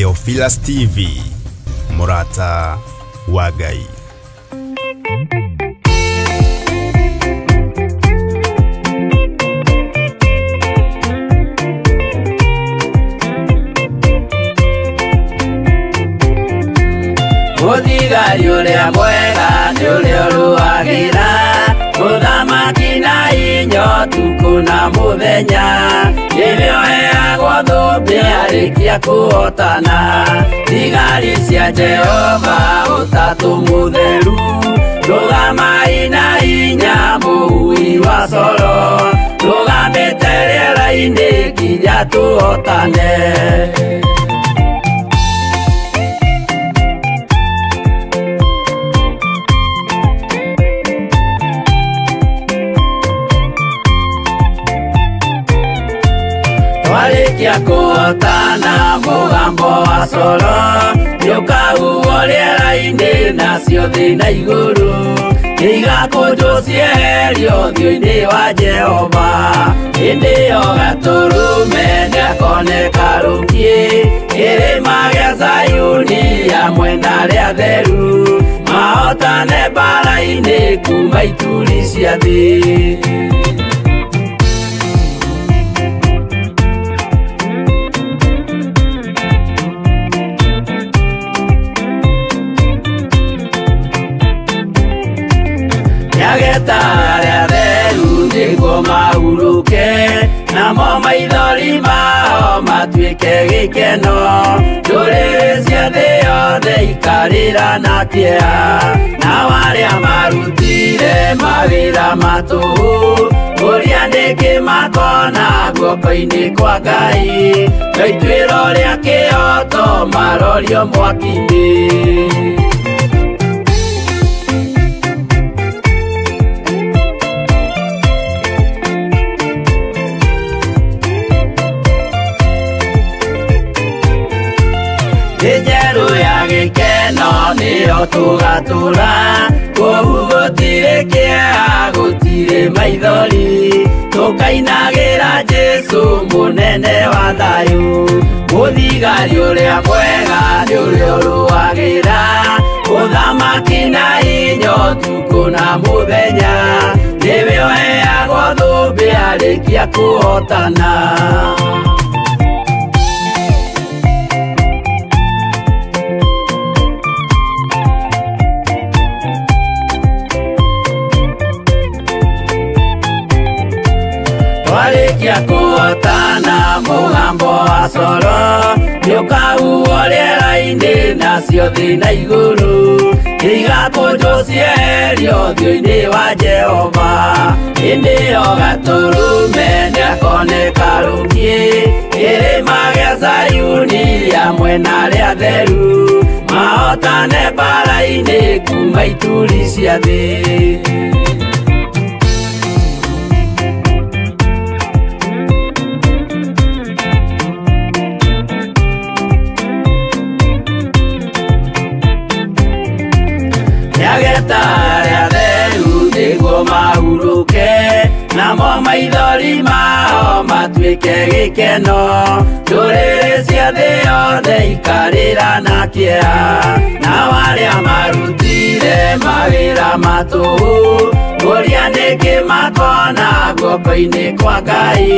Theophilus TV, mũrata wa Ngai. Mũthigari ũrĩa mwega nĩ ũrĩa ũrũagĩra mũthamaki na inya ũtukũ na mũthenya, nĩwe ũheagwo thũmbĩ arĩkia kũhotana. Thigari cia Jehova ũtatũ mũtheru, rũgamai na inya mũhui wa coro, rũgamĩte rĩera-inĩ nginya tũhotane. Twarĩkia kũhotana mũgambo wa coro nĩũkahuhwo rĩera-inĩ, nacio thĩ na igũrũ nĩigakũnjwo cieherio ũthiũ-inĩ wa Jehova. Hĩndĩ ĩyo Gatũrũme nĩakoneka rũkiĩ kĩrĩma gĩa Zayuni hamwe na arĩa atheru, mahotane mbaara-inĩ kuma ituri cia thĩ. Nĩageta arĩa atheru nĩguo mahurũke, namo maithori mao matuĩke gĩkeno. Ndũrĩrĩ cia thĩ yothe ikarĩra na kĩeha, nao arĩa marutire mawĩra ma tũhũ kũrĩa nĩkĩ makona guoko-inĩ kwa Ngai, na ituĩro rĩa kĩhooto marorio mwaki-inĩ. Thĩ njerũ ya gĩkeno nĩyo tũgatũra, kũu gũtirĩ kĩeha, gũtirĩ maithori, tũkainagĩra Jesũ mũnene wa thayũ. Mũthigari ũrĩa mwega nĩ ũrĩa ũrũagĩra ũthamaki na inya ũtukũ na mũthenya, nĩwe ũheagwo thũmbĩ arĩkia kũhotana. Twarĩkia kũhotana mũgambo wa coro nĩũkahuhwo rĩera-inĩ, nacio thĩ na igũrũ nĩigakũnjwo cieherio ũthiũ-inĩ wa Jehova. Hĩndĩ ĩyo Gatũrũme nĩakoneka rũkiĩ kĩrĩma gĩa Zayuni hamwe na arĩa atheru, mahotane mbaara-inĩ kuma ituri cia thĩ. Nĩageta arĩa atheru nĩguo mahurũke, namo maithori mao matuĩke gĩkeno. Ndũrĩrĩ cia thĩ yothe ikarĩra na kĩeha, nao arĩa marutire mawĩra ma tũhũ kũrĩa nĩkĩ makona guoko-inĩ kwa Ngai,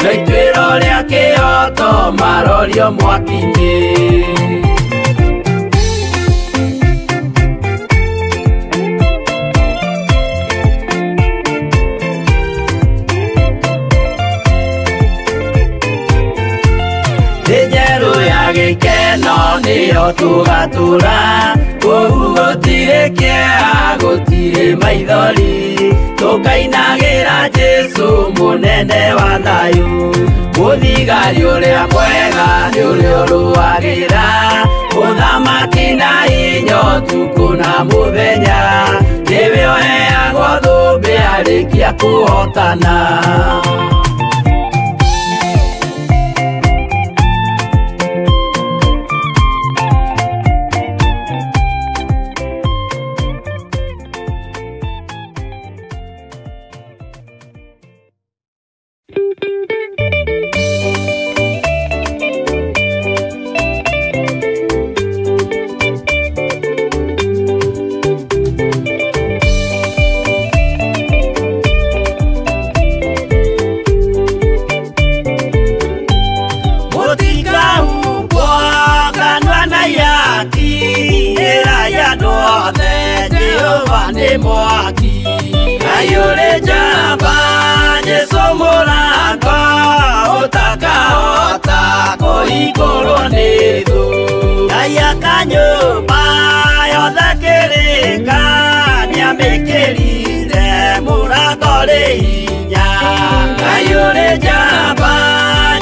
na ituĩro rĩa kĩhooto marorio mwaki-inĩ. Thĩ njerũ ya gĩkeno nĩyo tũgatũra, kũu gũtirĩ kĩeha, gũtirĩ maithori, tũkainagĩra Jesũ mũnene wa thayũ. Mũthigari ũrĩa mwega nĩ ũrĩa ũrũagĩra ũthamaki na inya ũtukũ na mũthenya, nĩwe ũheagwo thũmbĩ arĩkia kũhotana. Jehova nĩ mwaki. Ngai ũrĩ njamba Jesũ mũrango ũtakahota kũhingũrwo nĩ thũ. Ngai aka nyũmba yothe kĩrĩka nĩamĩkĩrire mũrango rĩ hinya. Ngai ũrĩ njamba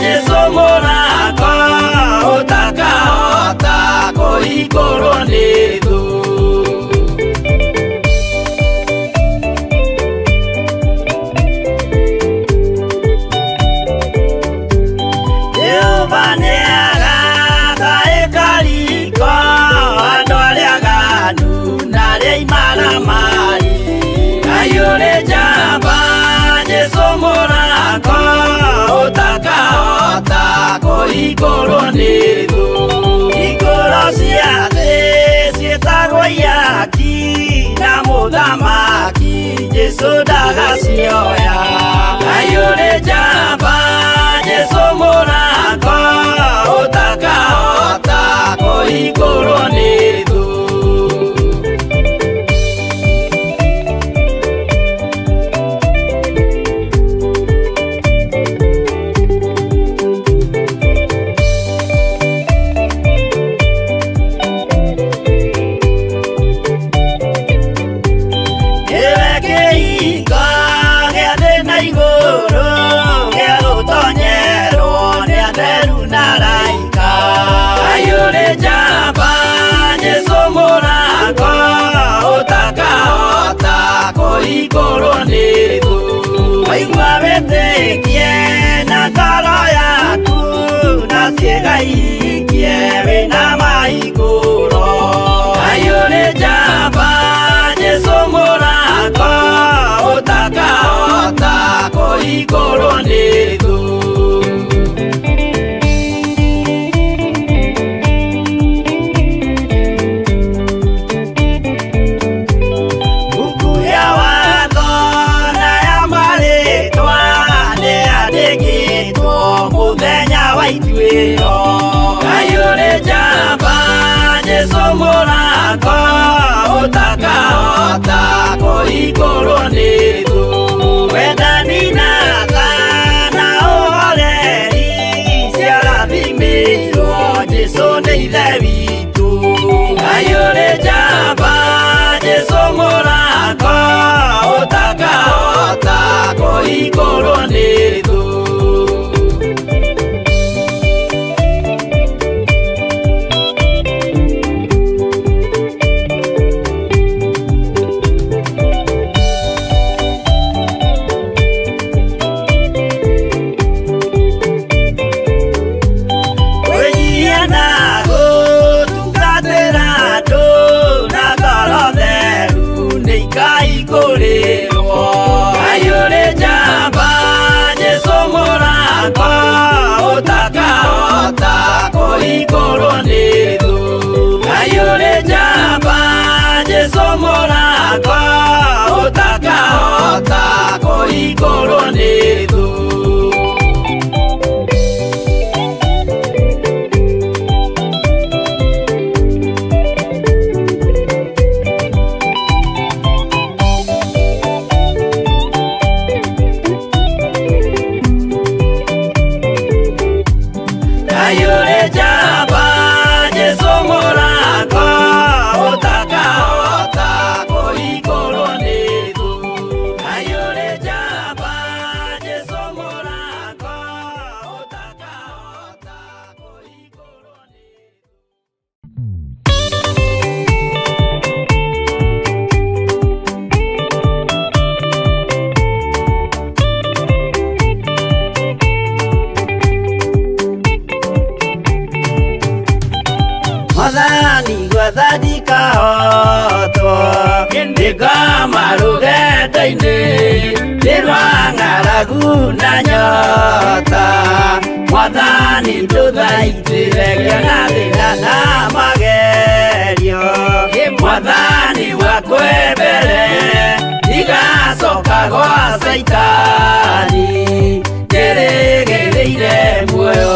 Jesũ mũrango ũtakahota kũhingũrwo nĩ thũ. Jehova nĩagaka ĩkariko andũ arĩa aganu na arĩa imaramari. Ngai ũrĩ njamba Jesũ mũrango ũtakahota kũhingũrwo nĩ thũ. Hingũro cia thĩ ciĩtagwo ihaki na mũthamaki Jesũ ndagacioya. Ngai ũrĩ njamba Jesũ mũrango ũtakahota kũhingũrwo nĩ thũ. Nĩwe kĩhingo gĩa thĩ na igũrũ gĩa gũtonyerwo nĩ atheru na araika. Ngai ũrĩ njamba Jesũ mũrango ũtakahota kũhingũrwo nĩ thũ. Waigua wĩtĩkie na ngoro yaku na ciĩga ihingie wĩna mahingũro. Ngai ũrĩ njamba Jesũ mũrango ũtakahota kũhingũrwo nĩ thũ. Buku ya watho na ya marĩtwa nĩyandĩkĩtwo mũthenya wa ituĩro. Ngai ũrĩ njamba Jesũ mũrango ũtakahota kũhingũrwo nĩ thũ. Wendani na tha na ũhoreri ciarathimĩirwo Jesũ nĩ Ithe witũ. Ngai ũrĩ njamba Jesũ mũrango ũtakahota kũhingũrwo nĩ thũ. Kwĩnyihia na gũtungatĩra andũ na ngoro theru nĩ ikaihingũrĩrwo. Ngai ũrĩ njamba Jesũ mũrango ũtakahota kũhingũrwo nĩ thũ. Ngai ũrĩ njamba Jesũ mũrango ũtakahota kũhingũrwo nĩ thũ. Ngai ũrĩ njamba Jesũ mũrango ũtakahota kũhingũrwo nĩ thũ. Ngai ũrĩ njamba Jesũ mũrango ũtakahota kũhingũrwo nĩ thũ. Mwathani gwetha ndikahotwo nĩngoma rũgendo-inĩ nĩ rwa ng'aragu na nyota. Mwathani ndũthaitĩre ngĩona thĩna na magerio. Mwathani wakwe mbere ndigacoka gwa Caitani ndĩrĩgĩrĩire muoyo.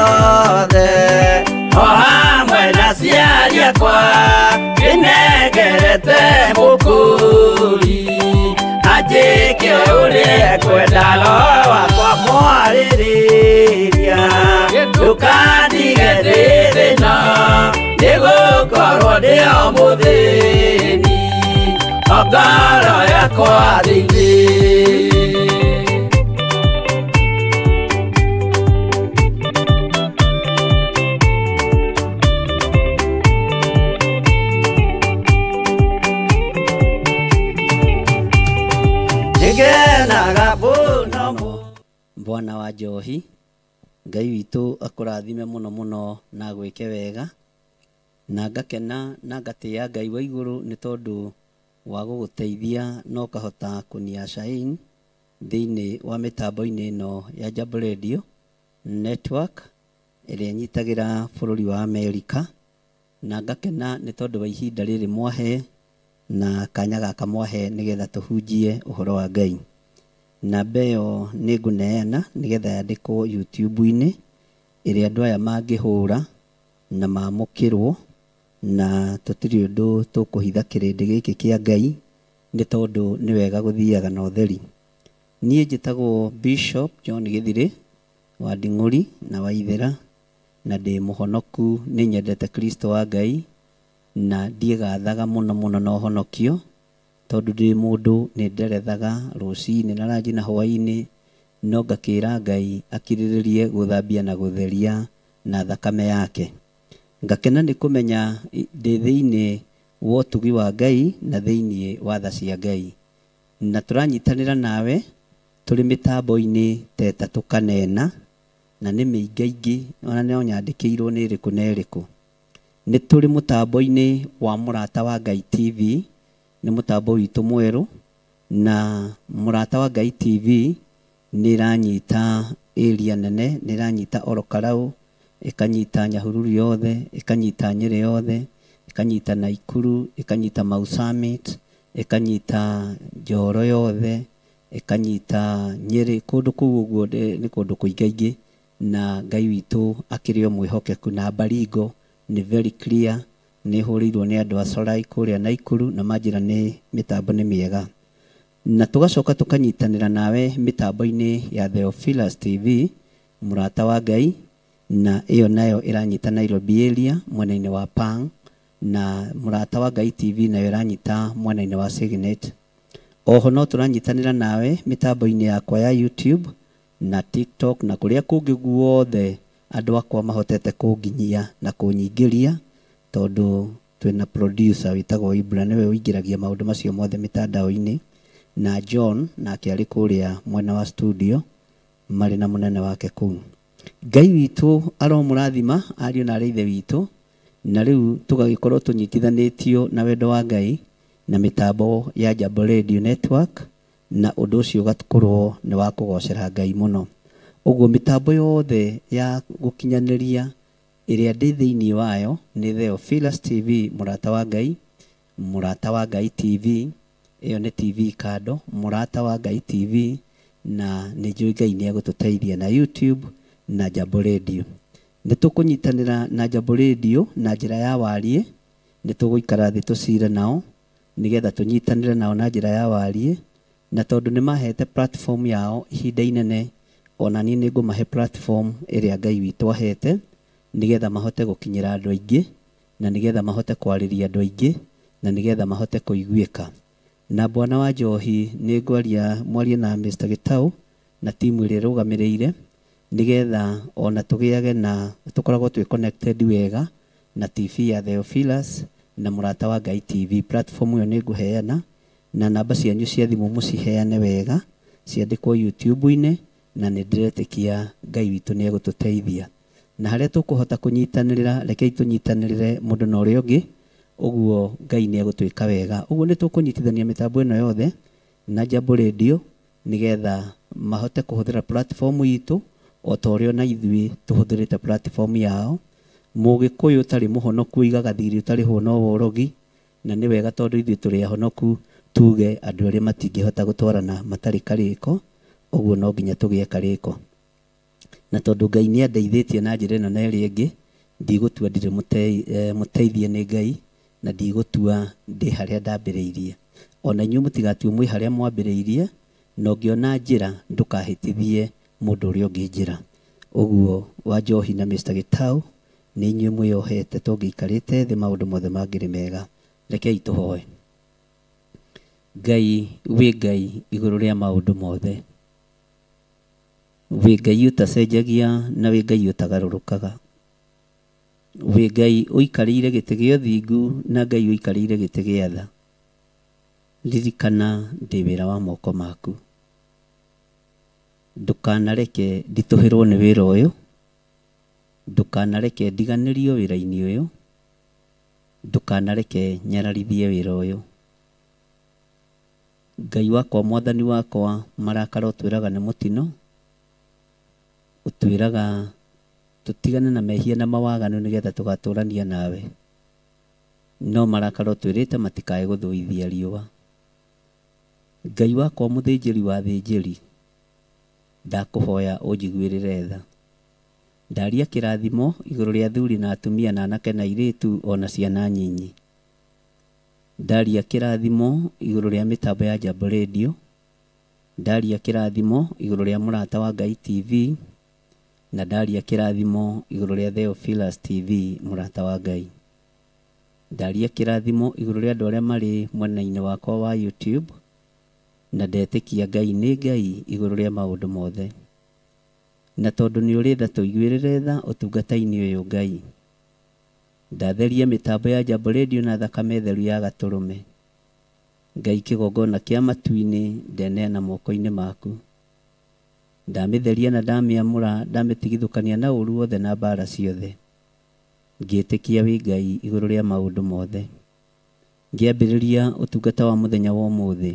Othe o hamwe na aciari akwa kĩnengerete mũkũri anjĩke ũrĩa ekwenda roho wakwa mwarĩrĩria ndũkandige ndĩ thĩna nĩgũkorwo ndĩ o mũthĩni o ngoro yakwa thĩinĩ. Bwana wa Njohi, Ngai witũ akũrathime mũno mũno na agwĩke wega, na ngakena na ngatĩa Ngai wa igũrũ nĩ tondũ wa gũgũteithia na ũkahota kũnia Shine thĩinĩ wa mĩtambo-inĩ ĩno ya Jambo Radio Network ĩrĩa ĩnyitagĩra bũrũri wa Amerika, na ngakena nĩ tondũ wa ihinda rĩrĩ mwahe na kanya gaka mwahe nĩgetha tũhunjie ũhoro wa Ngai. Namba ĩyo nĩ ngũneana nĩgetha yandĩkwo YouTube-inĩ ĩrĩa andũ aya mangĩhũra na mamũkĩrwo, na tũtirĩ ũndũ tũkũhitha kĩrĩndĩ gĩkĩ kĩa Ngai nĩ tondũ nĩ wega gũthiaga na ũtheri. Niĩ njĩtagwo Bishop John Gĩthirĩ wa Nding'ũri na wa Ithera, na ndĩ mũhonoku, nĩ nyendete Kristo wa Ngai na ndiĩgathaga mũno mũno na ũhonokio tondũ ndĩ mũndũ nĩ nderethaga rũcinĩ na ranji na hwaĩ-inĩ, no ngakĩra Ngai akirĩrĩrie gũthambia na gũtheria na thakame yake. Ngakena nĩ kũmenya ndĩ thĩinĩ wa ũtugi wa Ngai na thĩinĩ wa tha cia Ngai, na tũranyitanĩra nawe tũrĩ mĩtambo-inĩ ta ĩtatũ kana ĩna, na nĩ mĩingaingĩ ona no nyandĩkĩirwo nĩ ĩrĩkũ na ĩrĩkũ. Nĩ tũrĩ mũtambo-inĩ wa Mũrata wa Ngai TV, nĩ mũtambo witũ mwerũ, na Mũrata wa Ngai TV nĩ ĩranyita area nene, nĩ ĩranyita Orokarau, ĩkanyita Nyahururu yothe, ĩkanyita Nyĩrĩ yothe, ĩkanyita Naikuru, ĩkanyita Mau Summit, ĩkanyita Njoro yothe, ĩkanyita Nyĩrĩ, kũndũ kũu ũguo nĩ kũndũ kũingaingĩ, na Ngai witũ akĩrĩ o mwĩhokeku, na Baringo nĩ very clear, nĩ hũrĩirwo nĩ andũ a Solai kũrĩa Naikuru na manjĩra nĩ mĩtambo nĩ mĩega. Na tũgacoka tũkanyitanĩra nawe mĩtambo-inĩ ya Theophilus TV, Mũrata wa Ngai, na ĩyo nayo ĩranyita Nairobi area mwena-inĩ wa Pang, na Mũrata wa Ngai TV nayo ĩranyita mwena-inĩ wa Signet. Oho no tũranyitanĩra nawe mĩtambo-inĩ yakwa ya YouTube na TikTok na kũrĩa kũngĩ guothe andũ akwa mahotete kũnginyia na kũnyingĩria, tondũ twĩna producer wĩtagwo Ibra, nĩwe ũingĩragia maũndũ macio mothe mĩtandao-inĩ, na John nake arĩ kũrĩa mwena wa studio marĩ na mũnene wake kũu. Ngai witũ aromũrathima ariũ na arĩ ithe witũ, na rĩu tũgagĩkorwo tũnyitithanĩtio na wendo wa Ngai na mĩtambo ya Jambo Radio Network, na ũndũ ũcio ũgakorwo nĩ wa kũgocera Ngai mũno. Ũguo mĩtambo yothe ya gũkinyanĩria ĩrĩa ndĩ thĩinĩ wayo nĩ Theophilus TV, Mũrata wa Ngai, Mũrata wa Ngai TV, ĩyo nĩ TV kando, Mũrata wa Ngai TV, na nĩ njũĩ Ngai nĩ egũtũteithia na YouTube na Jambo Radio. Nĩ tũkũnyitanĩra na Jambo Radio na njĩra ya wariĩ, nĩ tũgũikara thĩ tũcire nao nĩgetha tũnyitanĩre nao na njĩra ya wariĩ, na tondũ nĩ mahete platform yao ihinda inene, ona niĩ nĩ ngũmahe platform ĩrĩa Ngai witũ ahete nĩgetha mahote gũkinyĩra andũ aingĩ, na nĩgetha mahote kwarĩria andũ aingĩ, na nĩgetha mahote kũiguĩka. Na Bwana wa Njohi nĩ ngwaria mwarie na Mr. Gitau na timu ĩrĩa ĩrũgamĩrĩire nĩgetha ona tũgĩage na tũkoragwo twĩ connected wega na TV ya Theophilus na Mũrata wa Ngai TV. Platform ĩyo nĩ ngũheana, na namba cianyu cia thimũ mũciheane wega, ciandĩkwo YouTube-inĩ, na nĩ ndĩretĩkia Ngai witũ nĩ egũtũteithia. Na harĩa tũkũhota kũnyitanĩrĩra, rekei tũnyitanĩrĩre mũndũ na ũrĩa ũngĩ, ũguo Ngai nĩ egũtwĩka wega. Ũguo nĩ tũkũnyitithania mĩtambo ĩno yothe na Jambo Radio nĩgetha mahote kũhũthĩra platform itũ o ta ũrĩa ona ithuĩ tũhũthĩrĩte platform yao. Mũgĩkũyũ ũtarĩ mũhonoku oigaga thirĩ ũtarĩhwo no worogi, na nĩ wega tondũ ithuĩ tũrĩ ahonoku tuge andũ arĩa matingĩhota gũtwarana matarĩ karĩko, ũguo no nginya tũgĩe karĩko. Na tondũ Ngai nĩ andeithĩtie na njĩra ĩno na ĩrĩa ĩngĩ, ndigũtua ndirĩ mũteithie nĩ Ngai, na ndigũtua ndĩ harĩa ndambĩrĩirie. Ona inyuĩ mũtigatue mwĩ harĩa mwambĩrĩirie, na ũngĩona njĩra ndũkahĩtithie mũndũ ũrĩa ũngĩ njĩra. Ũguo Wanjohi na Mr. Gitau nĩ inyuĩ mwĩyohete, tũngĩikarĩte thĩ maũndũ mothe mangĩrĩ mega. Rekei tũhoe. Ngai wĩ Ngai igũrũ rĩa maũndũ mothe, wĩ Ngai ũtacenjagia na wĩ Ngai ũtagarũrũkaga, wĩ Ngai ũikarĩire gĩtĩ gĩa ũthingu na Ngai ũikarĩire gĩtĩ gĩa tha. Ririkana ndĩ wĩra wa moko maku, ndũkanareke nditũhĩrwo nĩ wĩra ũyũ, ndũkanareke ndiganĩrio wĩra-inĩ ũyũ, ndũkanareke nyararithie wĩra ũyũ. Ngai wakwa, mwathani wakwa, marakara ũtwĩraga nĩ mũtino, ũtwĩraga tũtigane na mehia na mawaganu nĩgetha tũgatũrania nawe, no marakara ũtwĩrĩte matikae gũthũithia riũa. Ngai wakwa, mũthĩnjĩri wa thĩnjĩri, ndakũhoya ũnjiguĩrĩre tha. Ndaria kĩrathimo igũrũ rĩa athuri na atumia na anake na airĩtu ona ciana nyinyi. Ndaria kĩrathimo igũrũ rĩa mĩtambo ya Jambo Radio, ndaria kĩrathimo igũrũ rĩa Mũrata wa Ngai TV, na ndaria kĩrathimo igũrũ rĩa Theophilus TV Mũrata wa Ngai. Ndaria kĩrathimo igũrũ rĩa andũ arĩa marĩ mwena-inĩ wakwa wa YouTube, na ndetĩkia Ngai nĩ Ngai igũrũ rĩa maũndũ mothe. Na tondũ nĩ ũrĩ tha, tũiguĩrĩre tha ũtungata-inĩ ũyũ Ngai. Ndatheria mĩtambo ya Jambo Radio na thakame theru ya gatũrũme. Ngai, kĩgongona kĩa matu-inĩ ndeneana moko-inĩ maku. Ndamĩtheria na ndamĩamũra, ndamĩtigithũkania na ũru wothe na mbara ciothe. Ngĩtĩkia wĩ Ngai igũrũ rĩa maũndũ mothe. Ngĩambĩrĩria ũtungata wa mũthenya wa ũmũthĩ,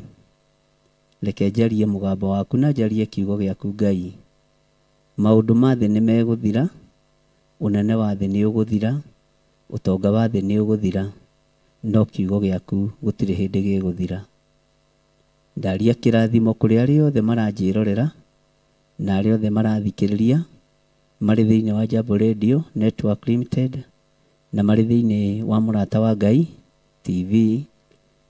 reke njarie mũgambo waku na njarie kiugo gĩaku Ngai. Maũndũ ma thĩ nĩ megũthira, ũnene wa thĩ nĩ ũgũthira, ũtonga wa thĩ nĩ ũgũthira, no kiugo gĩaku gũtirĩ hĩndĩ gĩgũthira. Ndaria kĩrathimo kũrĩ arĩa othe maranjĩrorera na arĩa othe marathikĩrĩria marĩ thĩinĩ wa Jambo Radio Network Limited, na marĩ thĩinĩ wa Mũrata wa Ngai TV,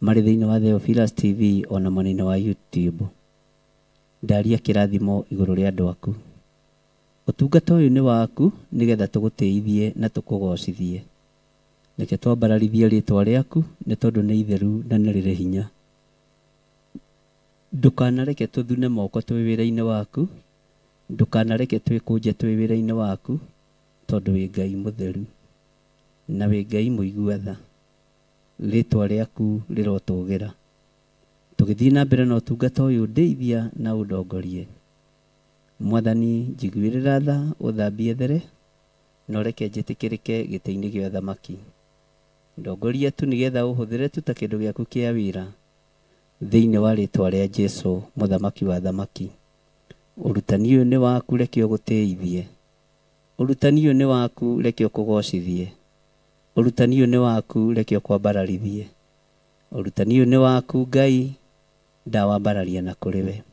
marĩ thĩinĩ wa Theophilus TV, ona mwena-inĩ wa YouTube. Ndaria kĩrathimo igũrũ rĩa andũ aku. Ũtungata ũyũ nĩ waku nĩgetha tũgũtĩithie na tũkũgocithie. Reke twambararithie rĩtwa rĩaku nĩ tondũ nĩ itheru na nĩ rĩrĩ hinya. Ndũkanareke tũthune moko twĩ wĩra-inĩ waku, ndũkanareke twĩkũnje twĩ wĩra-inĩ waku, tondũ wĩ Ngai mũtheru na wĩ Ngai mũigua tha. Rĩtwa rĩaku rĩrotũgĩra. Tũgĩthiĩ na mbere na ũtungata ũyũ, ndeithia na ũndongorie. Mwathani, njiguĩrĩra tha, ũthambie there, na ũreke njĩtĩkĩrĩke gĩtĩ-inĩ gĩa ũthamaki. Ndongoria tu nĩgetha ũhũthĩre tu ta kĩndũ gĩaku kĩa wĩra, thĩinĩ wa rĩtwa rĩa Jesũ, mũthamaki wa thamaki. Ũrutani ũyũ nĩ waku, reke ũgũtĩithie. Ũrutani ũyũ nĩ waku, reke ũkũgocithie. Ũrutani ũyũ nĩ waku, reke ũkwambararithie. Ũrutani ũyũ nĩ waku Ngai, ndawambararia na kũrĩ we.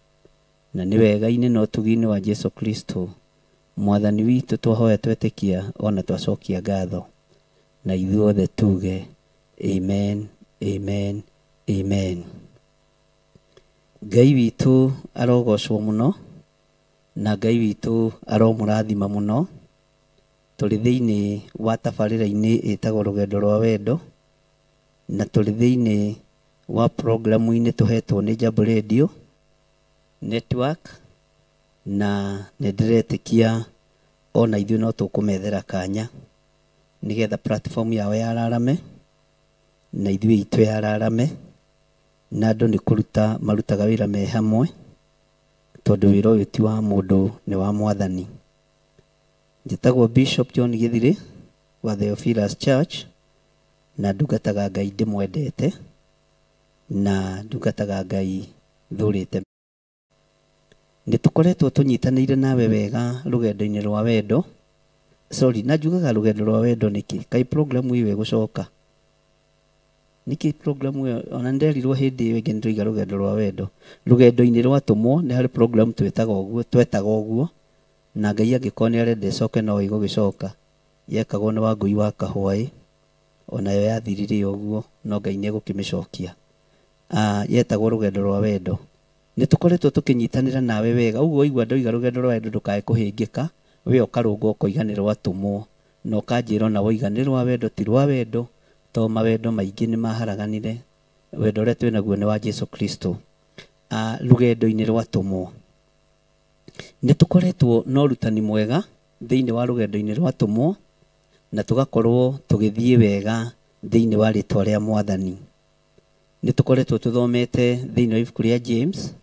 Na nĩ wega-inĩ na ũtugi-inĩ wa Jesũ Kristo mwathani witũ twahoya twetĩkia ona twacokia ngatho. Na ithuothe tuge amen, amen, amen. Ngai witũ arogocwo mũno, na Ngai witũ aromũrathima mũno. Tũrĩ thĩinĩ wa tabarĩra-inĩ ĩtagwo Rũgendo rwa Wendo, na tũrĩ thĩinĩ wa programu-inĩ tũhetwo nĩ Jambo Radio Network, na nĩ ndĩretĩkia ona ithuĩ no tũkũmethera kanya nĩgetha platform yao yararame na ithuĩ itũ yararame, na andũ nĩ kũruta marutaga wĩra me hamwe, tondũ wĩra ũyũ ti wa mũndũ, nĩ wa mwathani. Njĩtagwo Bishop John Githiri wa Theophilus Church, na ndungataga Ngai ndĩmwendete, na ndungataga Ngai thũrĩte. Nĩ tũkoretwo tũnyitanĩire nawe wega rũgendo-inĩ rwa wendo. Sorry, na njugaga rũgendo rwa wendo nĩkĩ? Kaĩ programu ĩyo ĩgũcoka? Nĩkĩ programu ĩyo? Ona nĩnderirwo hĩndĩ ĩyo ĩngĩ nĩtwaiga rũgendo rwa wendo. Rũgendo-inĩ rwa tũmwo nĩ harĩ program twĩtaga ũguo, twetaga ũguo. Na Ngai angĩkorwo nĩ arenda ĩcoke no ĩgũgĩcoka. Yekagwo nĩ Wangũi wa Kahwaĩ, onayo yathirire ũguo, no Ngai nĩ egũkĩmĩcokia. Yetagwo Rũgendo rwa Wendo. Nĩ tũkoretwo tũkĩnyitanĩra nawe wega, ũguo waigua ndoiga Rũgendo rwa Wendo ndũkae kũhĩngĩka, we ũkarũnga ũkoiga nĩ rwatũmwo, na ũkanjĩra ona woiga nĩ rwa wendo ti rwa wendo, to mawendo maingĩ nĩ maharaganire, wendo ũrĩa twĩnaguo nĩ wa Jesu Kristo. Rũgendo-inĩ rwatũmwo. Nĩ tũkoretwo na ũrutani mwega thĩinĩ wa rũgendo-inĩ rwatũmwo, na tũgakorwo tũgĩthiĩ wega thĩinĩ wa rĩtwa rĩa Mwathani. Nĩ tũkoretwo tũthomete thĩinĩ wa ibuku rĩa James,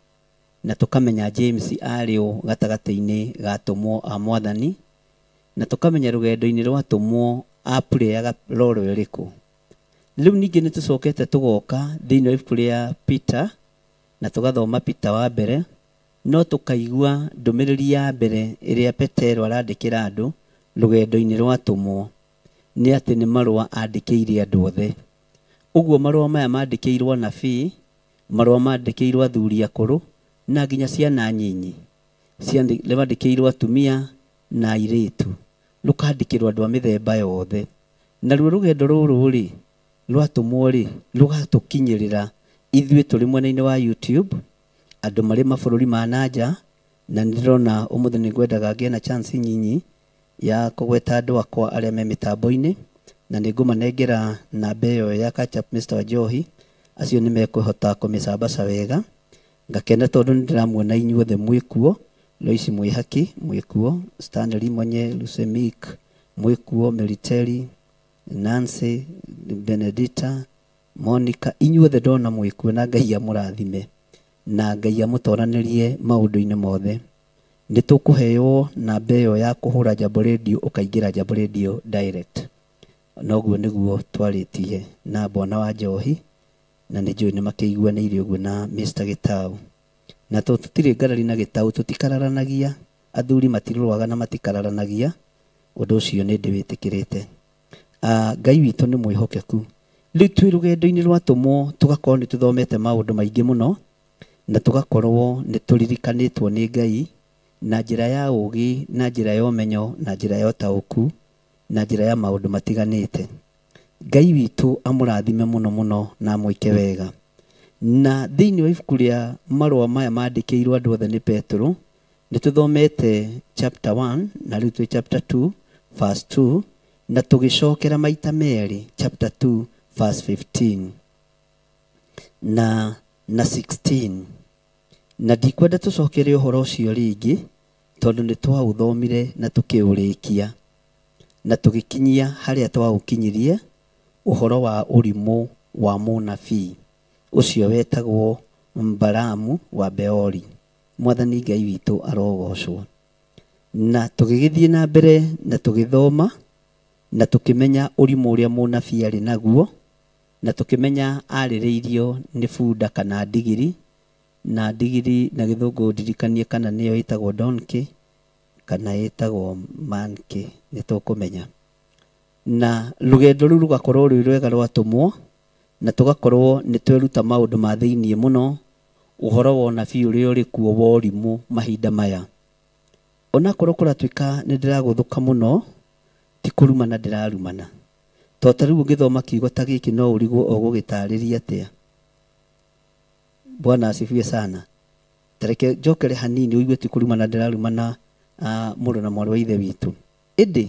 na tũkamenya James arĩ ũ gatagatĩ-inĩ ga atũmwo a Mwathani, na tũkamenya rũgendo-inĩ rwatũmwo apurĩaga roro ĩrĩkũ. Rĩu ningĩ nĩ tũcokete tũgoka thĩinĩ wa ibuku rĩa Peter, na tũgathoma Peter wa mbere, no tũkaigua ndũmĩrĩri ya mbere ĩrĩa Petero arandĩkĩra andũ rũgendo-inĩ rwatũmwo, nĩ atĩ nĩ marũa andĩkĩire andũ othe. Ũguo marũa maya mandĩkĩirwo anabii, marũa mandĩkĩirwo athuri akũrũ, na nginya ciana nyinyi. Mandĩkĩirwo atumia na airĩtu. Rũkandĩkĩrwo andũ a mĩthemba yothe. Naruo rũgendo rũrũ rĩ, rwatũmwo rĩ, rũgatũkinyĩrĩra ithuĩ tũrĩ mwena-inĩ wa YouTube, andũ marĩ mabũrũri ma nanja, na nĩndĩrona ũmũthĩ nĩngwendaga ngĩe na chance nyinyi ya kũgweta andũ akwa arĩa me mĩtambo-inĩ, na nĩngũmanengera namba ĩyo ya Catch Up Mr. Wanjohi, acio nĩmekũhota kũmĩcambaca wega. Ngakena tondũ nĩndĩramuona inyuothe mwĩkuo, Lois Mwĩhaki mwĩkuo, Stanley Monye, Lusemik mwĩkuo, Meriteri, Nancy, Benedita, Monica, inyuothe ndona mwĩkuo, na Ngai amũrathime na Ngai amũtoranĩrie maũndũ-inĩ mothe. Nĩ tũkũheo namba ĩyo ya kũhũra Jambo Radio, ũkaingĩra Jambo Radio direct. Noguo nĩguo twarĩtie na Bwana wa Njohi, na nĩ njũĩ nĩ makĩiguanĩire ũguo na Mr. Gĩtau. Na to tũtirĩ ngarari na Gĩtau, tũtikararanagia, athuri matirũaga na matikararanagia, ũndũ ũcio nĩ ndĩwĩtĩkĩrĩte. Ngai witũ nĩ mwĩhokeku. Rĩu twĩ rũgendo-inĩ rwatũmwo, tũgakorwo nĩ tũthomete maũndũ maingĩ mũno, na tũgakorwo nĩ tũririkanĩtwo nĩ Ngai na njĩra ya ũũgĩ, na njĩra ya ũmenyo, na njĩra ya ũtaũku, na njĩra ya maũndũ matiganĩte. Ngai witũ amũrathime mũno mũno na amwĩke wega. Na thĩinĩ wa ibuku rĩa marũa maya mandĩkĩirwo andũ othe nĩ Petero, nĩ tũthomete chapter 1 na rĩu twĩ chapter 2 verse 2, na tũgĩcokera maita merĩ chapter 2 verse 15 na 16. Na ndikwenda tũcokere ũhoro ũcio rĩngĩ, tondũ nĩ twaũthomire na tũkĩũrĩkia, na tũgĩkinyia harĩa twaũkinyirie, ũhoro wa ũrimũ wa mũnabii ũcio wetagwo Balamu wa Beori. Mwathani Ngai witũ arogocwo. Na tũgĩgĩthiĩ na mbere na tũgĩthoma, na tũkĩmenya ũrimũ ũrĩa mũnabii arĩ naguo, na tũkĩmenya arĩrĩirio nĩ bunda kana ndigiri, na ndigiri na gĩthũngũ ndirikanie kana nĩyo ĩtagwo donkey kana ĩtagwo monkey, nĩ tũkũmenya. Na rũgendo rũu rũgakorwo rwĩ rwega rwatũmwo, na tũgakorwo nĩ tweruta maũndũ ma thĩiniĩ mũno, ũhoro wa ũnabii ũrĩa ũrĩ kuo wa ũrimũ mahinda maya. Onakorwo kũratuĩka nĩ ndĩragũthũka mũno, ti kũrumana ndĩrarumana. To ta rĩu ũngĩthoma kiugo ta gĩkĩ no ũrigwo ũgũgĩtarĩria atĩa. Bwana asifiwe sana. Tareke njokere hanini ũigue ti kũrumana ndĩrarumana mũrũ na mwarĩ wa ithe witũ. Ĩndĩ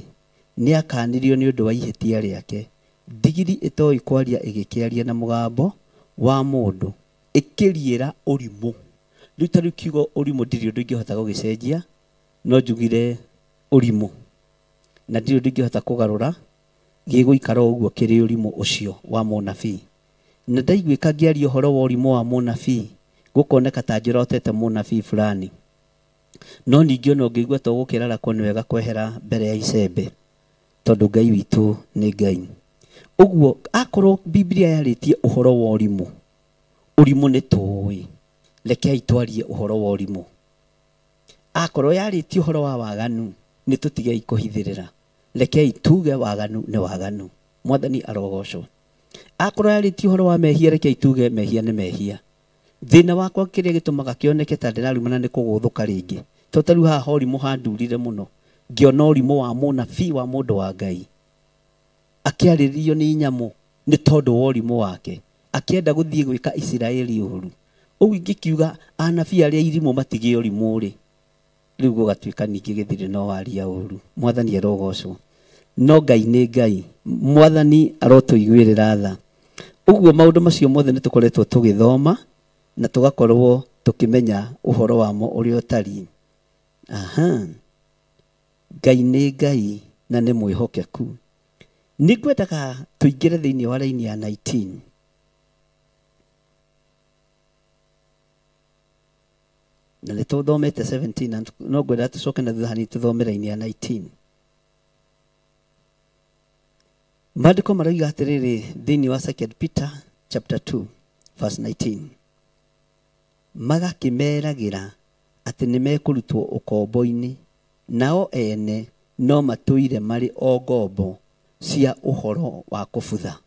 nĩ akanirio nĩ ũndũ wa ihĩtia rĩake. Ndigiri ĩtoĩ kwaria ĩgĩkĩaria na mũgambo wa mũndũ, ĩkĩriĩra ũrimũ. Rĩu ta rĩu kiugo ũrimũ ndirĩ ũndũ ingĩhota gũgĩcenjia, no njugire ũrimũ, na ndirĩ ũndũ ingĩhota kũgarũra, gĩgũikara ũguo kĩrĩ ũrimũ ũcio wa mũnabii. Na ndaiguĩka ngĩaria ũhoro wa ũrimũ wa mũnabii, gũkoneka ta njorotete mũnabii fulani. No ningĩ ona ũngĩigua to gũkĩrarakwo nĩ wega kwehera mbere ya icembe, tondũ Ngai witũ nĩ Ngai. Ũguo akorwo Biblia yarĩtie ũhoro wa ũrimũ, ũrimũ nĩ tũĩ, rekei twarie ũhoro wa ũrimũ. Akorwo yarĩtie ũhoro wa waganu, nĩ tũtigei kũhithĩrĩra, rekei tuge waganu nĩ waganu. Mwathani arogocwo. Akorwo yarĩtie ũhoro wa mehia, rekei tuge mehia nĩ mehia. Thĩna wakwa kĩrĩa gĩtũmaga kĩoneke ta ndĩrarumana nĩ kũgũthũka rĩngĩ, To ta rĩu haha ũrimũ handurire mũno, ngĩona ũrimũ wa mũnabii wa mũndũ wa Ngai akĩarĩrio nĩ nyamũ nĩ tondũ wa ũrimũ wake, akĩenda gũthiĩ gwĩka Isiraeli ũru. Ũguo ingĩkiuga anabii arĩa irimũ matigĩe ũrimũ rĩ, rĩu gũgatuĩka ningĩ gĩthirĩ no waria ũru. Mwathani arogocwo. No Ngai nĩ Ngai, Mwathani arotũiguĩrĩra tha. Ũguo maũndũ macio mothe nĩ tũkoretwo tũgĩthoma na tũgakorwo tũkĩmenya ũhoro wamo ũrĩa ũtariĩ. Aha. Ngai nĩ Ngai na nĩ mwĩhokeku. Nĩ ngwendaga tũingĩre thĩinĩ wa raini ya 19. Na nĩ tũthomete 17 na no ngwenda tũcoke na thutha hanini tũthome raini ya 19. Maandĩko maroiga atĩrĩrĩ thĩinĩ wa 2 Peter chapter 2 verse 19. Magakĩmeragĩra atĩ nĩ mekũrutwo ũkombo-inĩ, nao ene no matũire marĩ o ngombo cia ũhoro wa kũbutha.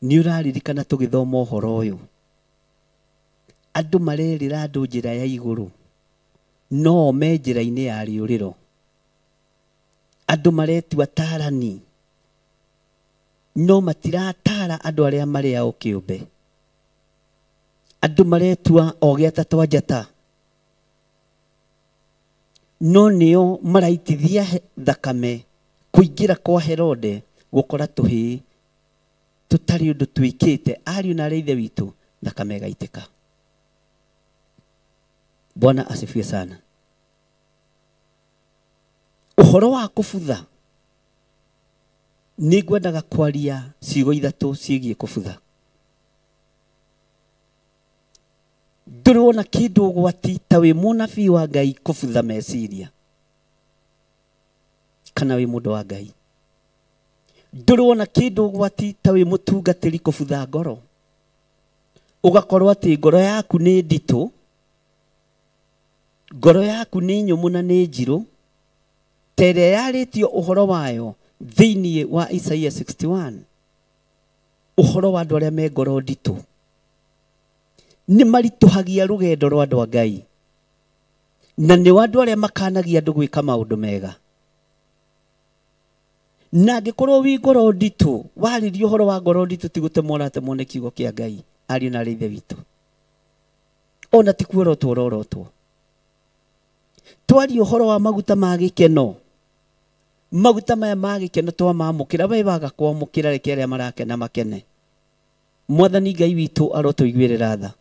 Nĩ ũraririkana tũgĩthoma ũhoro ũyũ, andũ marerĩra andũ njĩra ya igũrũ, no me njĩra-inĩ ya rĩũrĩro. Andũ maretua tarani, no matiratara andũ arĩa marĩ ao kĩũmbe. Andũ maretua ogĩ atatũ a njata, no nĩo maraitithia thakame kũingĩra kwa Herode gũkora tũhĩĩ tũtarĩ ũndũ twĩkĩte, ariũ na arĩa ithe witũ, thakame ĩgaitĩka. Bwana asifiwe sana. Ũhoro wa kũbutha, nĩ ngwendaga kwaria ciugo ithatũ ciĩgiĩ kũbutha. Ndũrĩ wona kĩndũ ũgwati ta wĩ mũnabii wa Ngai kũbutha meciria, kana wĩ mũndũ wa Ngai. Ndũrĩ wona kĩndũ ũgwati ta wĩ mũtungatĩri kũbutha ngoro, ũgakorwo atĩ ngoro yaku nĩ nditũ, ngoro yaku nĩ nyũmũ na nĩ njirũ, ta ĩrĩa yarĩtio ũhoro wayo thĩinĩ wa Isaia 61, ũhoro wa andũ arĩa me ngoro nditũ. Nĩ maritũhagia rũgendo rwa andũ a Ngai, na nĩ andũ arĩa makanagia andũ gwĩka maũndũ mega. Na angĩkorwo wĩ ngoro nditũ, warĩria ũhoro wa ngoro nditũ, ti gũtemwo ũratemwo nĩ kiugo kĩa Ngai, ariũ na arĩa ithe witũ. Ona ti kuorotwo ũrorotwo. Twaria ũhoro wa maguta ma gĩkeno, maguta maya ma gĩkeno twamamũkĩra, we waga kwamũkĩra, reke arĩa marakena makene. Mwathani Ngai witũ arotũiguĩrĩra tha.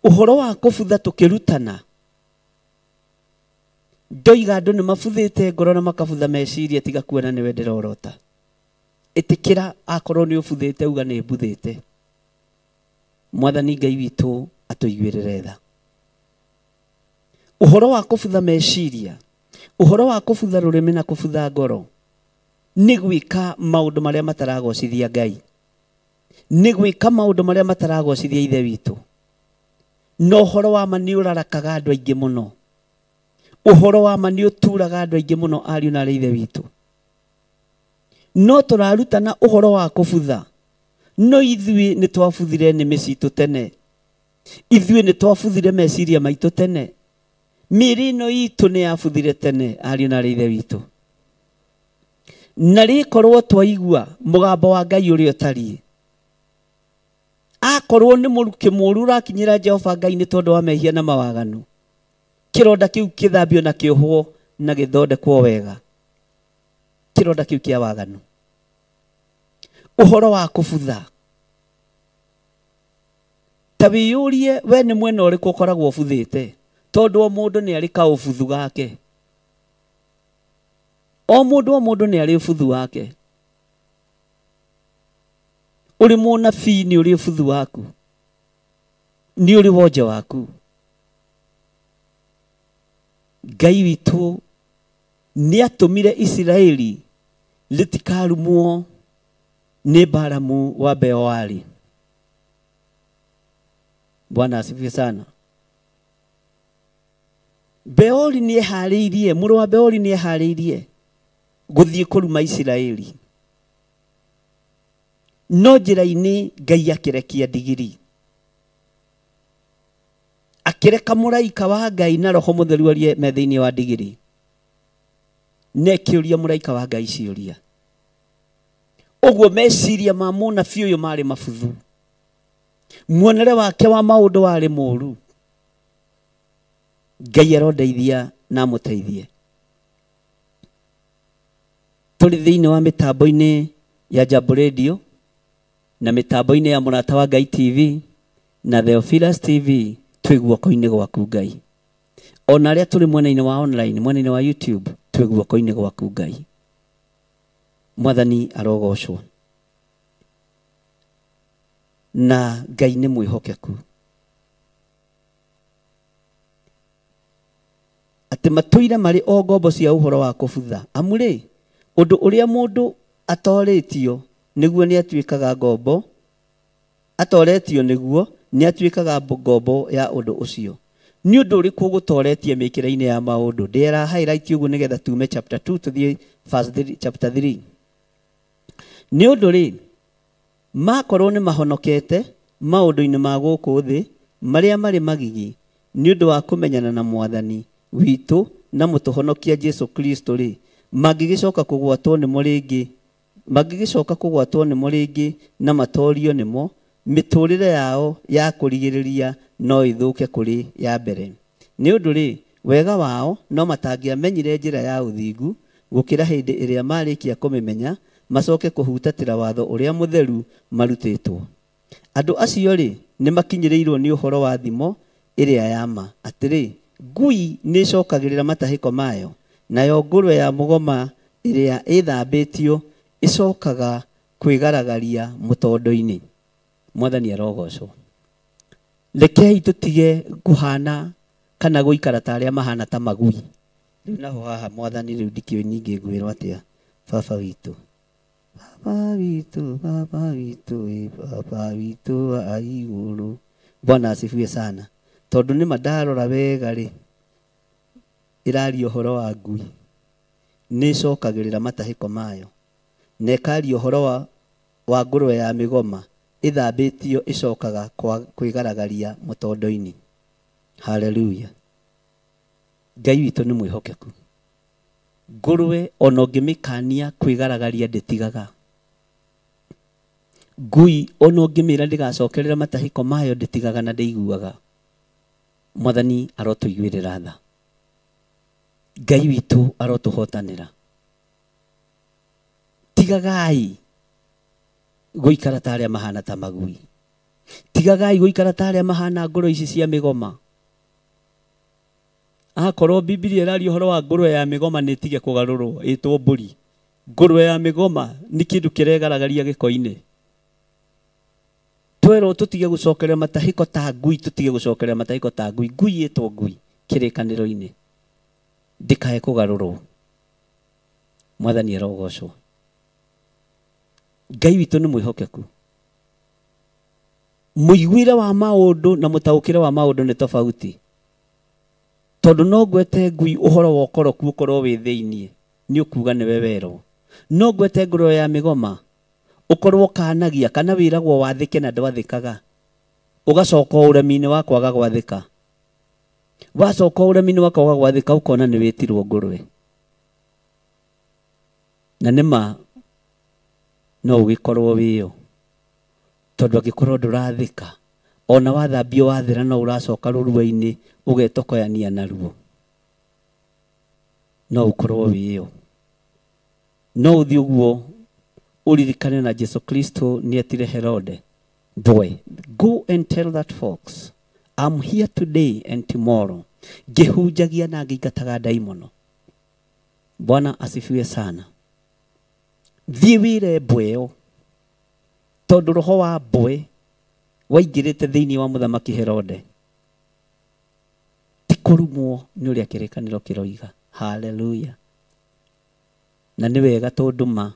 Ũhoro wa kũbutha tũkĩrutana, ndoiga andũ nĩ mabuthĩte ngoro na makabutha meciria, tiga kuona nĩwe ndĩrorota. Ĩtĩkĩra akorwo nĩ ũbuthĩte, uga nĩ mbuthĩte. Mwathani Ngai witũ atũiguĩrĩre tha. Ũhoro wa kũbutha meciria, ũhoro wa kũbutha rũrĩmĩ na kũbutha ngoro, nĩ gwĩka maũndũ marĩa mataragocithia Ngai, nĩ gwĩka maũndũ marĩa mataragocithia ithe witũ. No ũhoro wa ma nĩ ũrarakaga andũ aingĩ mũno, ũhoro wa ma nĩ ũturaga andũ aingĩ mũno, ariũ na arĩa ithe witũ. No tũrarutana ũhoro wa kũbutha, no ithuĩ nĩ twabuthire nĩmĩ citũ tene, ithuĩ nĩ twabuthire meciria maitũ tene, mĩĩrĩ ĩno itũ nĩ yabuthire tene, ariũ na arĩa ithe witũ. Na rĩkorwo twaigua mũgambo wa Ngai ũrĩa ũtariĩ, akorwo nĩ mũrukĩ mũũru ũrakinyĩra Jehova Ngai nĩ tondũ wa mehia na mawaganu, kĩronda kĩu kĩthambio na kĩohwo na gĩthondekwo wega, kĩronda kĩu kĩa waganu. Ũhoro wa kũbutha, ta wĩyũrie we nĩ mwena ũrĩkũ ũkoragwo ũbuthĩte, tondũ o mũndũ nĩ arĩ kaũbuthu gake. O mũndũ nĩ arĩ ũbuthu wake. Ũrĩ mũnabii nĩ ũrĩ ũbuthu waku, nĩ ũrĩ wonje waku. Ngai witũ nĩ atũmire Isiraeli rĩtikarumwo nĩ Balamu wa Beoari. Bwana asifiwe sana. Beori nĩ eharĩirie, mũrũ wa Beori nĩ eharĩirie gũthiĩ kũruma Isiraeli, no njĩra-inĩ Ngai akĩrekia ndigiri, Akĩreka mũraika wa Ngai na roho mũtheru arie me thĩinĩ wa ndigiri. Na ĩkĩũria mũraika wa Ngai ciũria. Ũguo meciria ma mũnabii ũyũ marĩ mabuthu. Muonere wake wa maũndũ warĩ mũru. Ngai arondeithia na amũteithie. Tũrĩ thĩinĩ wa mĩtambo-inĩ ya Jambo Radio na mĩtambo-inĩ ya Mũrata wa Ngai TV na Theophilus TV, twĩ guoko-inĩ gwaku Ngai. Ona arĩa tũrĩ mwena-inĩ wa online, mwena-inĩ wa YouTube, twĩ guoko-inĩ gwaku Ngai. Mwathani arogocwo. Na Ngai nĩ mwĩhokeku. Atĩ matũire marĩ o ngombo cia ũhoro wa kũbutha. Amu rĩ, ũndũ ũrĩa mũndũ atorĩtio nĩguo nĩatuĩkaga ngombo, atoretio nĩguo nĩatuĩkaga ngombo ya ũndũ ũcio. Nĩ ũndũ ũrĩkũ ũgũtoretie mĩkĩre-inĩ ya maũndũ? Ndĩra highlight ũguo nĩgetha tume chapter 2 tũthiĩ verse 3, chapter 3. Nĩ ũndũ rĩ, makorwo nĩ mahonokete maũndũ-inĩ ma gũkũ thĩ marĩa marĩ magigi nĩ ũndũ wa kũmenyana na Mwathani witũ na mũtũhonokia Jesu Kristo rĩ, mangĩgĩcoka kũgwatwo nĩmo rĩngĩ, mangĩgĩcoka kũgwatwo nĩmo rĩngĩ na matorio nĩmo, mĩtũrĩre yao ya kũrigĩrĩria no ĩthũke kũrĩ ya mbere. Nĩ ũndũ rĩ, wega wao no matangĩamenyire njĩra ya ũthingu gũkĩra hĩndĩ ĩrĩa marĩkia kũmĩmenya, macoke kũhutatĩra watho ũrĩa mũtheru marutĩtwo. Andũ acio rĩ, nĩ makinyĩrĩirwo nĩ ũhoro wa thimo ĩrĩa ya ma, atĩrĩ, ngui nĩ ĩcokagĩrĩra matahĩko mayo, nayo ngũrwe ya mũgoma ĩrĩa ĩthambĩtio ĩcokaga kwĩgaragaria mũtondo-inĩ. Mwathani arogocwo. Rekei tũtige kũhana kana gũikara ta arĩa mahana ta magui. Rĩu naho haha Mwathani rĩu ndikĩũĩ ningĩ ngwĩrwo atĩa. Baba witũ, Baba witũ, Baba witũ, ĩ Baba witũ wa igũrũ. Bwana asifiwe sana. Tondũ nĩma ndarora wega rĩ, ĩraria ũhoro wa ngui. Nĩ ĩcokagĩrĩra matahĩko mayo. Na ĩkaria ũhoro wa ngũrwe ya mĩgoma ĩthambĩtio ĩcokaga kwĩgaragaria mũtondo-inĩ. Haleluya. Ngai witũ nĩ mwĩhokeku. Ngũrwe ona ũngĩmĩkania kwĩgaragaria ndĩtigaga. Ngui ona ũngĩmĩra ndĩgacokerera matahĩko mayo ndĩtigaga na ndĩiguaga. Mwathani arotũiguĩrĩra tha. Ngai witũ arotũhotanĩra. Tigagai gũikara ta arĩa mahana ta magui. Tigagai gũikara ta arĩa mahana ngũrwe ici cia mĩgoma. Akorwo Bibilia ĩraria ũhoro wa ngũrwe ya mĩgoma nĩ ĩtige kũgarũrwo ĩtwo mbũri. Ngũrwe ya mĩgoma nĩ kĩndũ kĩregaragaria gĩko-inĩ. Twerwo tũtige gũcokeria matahĩko ta ngui, tũtige gũcokeria matahĩko ta ngui. Ngui ĩtwo ngui kĩrĩkanĩro-inĩ, ndĩkae kũgarũrwo. Mwathani arogocwo. Ngai witũ nĩ mwĩhokeku. Mũiguĩre wa maũndũ na mũtaũkĩre wa maũndũ nĩ tofauti. Tondũ no ngwete ngui ũhoro wa ũkoroku ũkorwo wĩ thĩiniĩ, nĩ ũkuga nĩwe werwo. No ngwete ngũrwe ya mĩgoma ũkorwo kanagia kana wĩragwo wathĩke na ndwathĩkaga, ũgacoka ũremi-inĩ wa kwaga gwathĩka. Wacoka ũremi-inĩ wa kwaga gwathĩka ũkona nĩ wĩtirwo ngũrwe. Na nĩma no ũgĩkorwo wĩyo, tondũ angĩkorwo ndũrathĩka, ona wathambio wathera no ũracoka rũrua-inĩ ũgetokoyania naruo, no ũkorwo wĩyo. No ũthiĩ ũguo ũririkane na Jesu Kristo nĩetire Herode, boy, go and tell that fox, I'm here today and tomorrow, ngĩhunjagia na ngĩingataga ndaimono. Bwana asifiwe sana. Thiĩ wĩre mbwe ĩyo, tondũ roho wa mbwe waingĩrĩte thĩinĩ wa mũthamaki Herode. Ti kũrumwo nĩ ũrĩa kĩrĩkanĩro kĩroiga. Haleluya. Na nĩ wega tondũ ma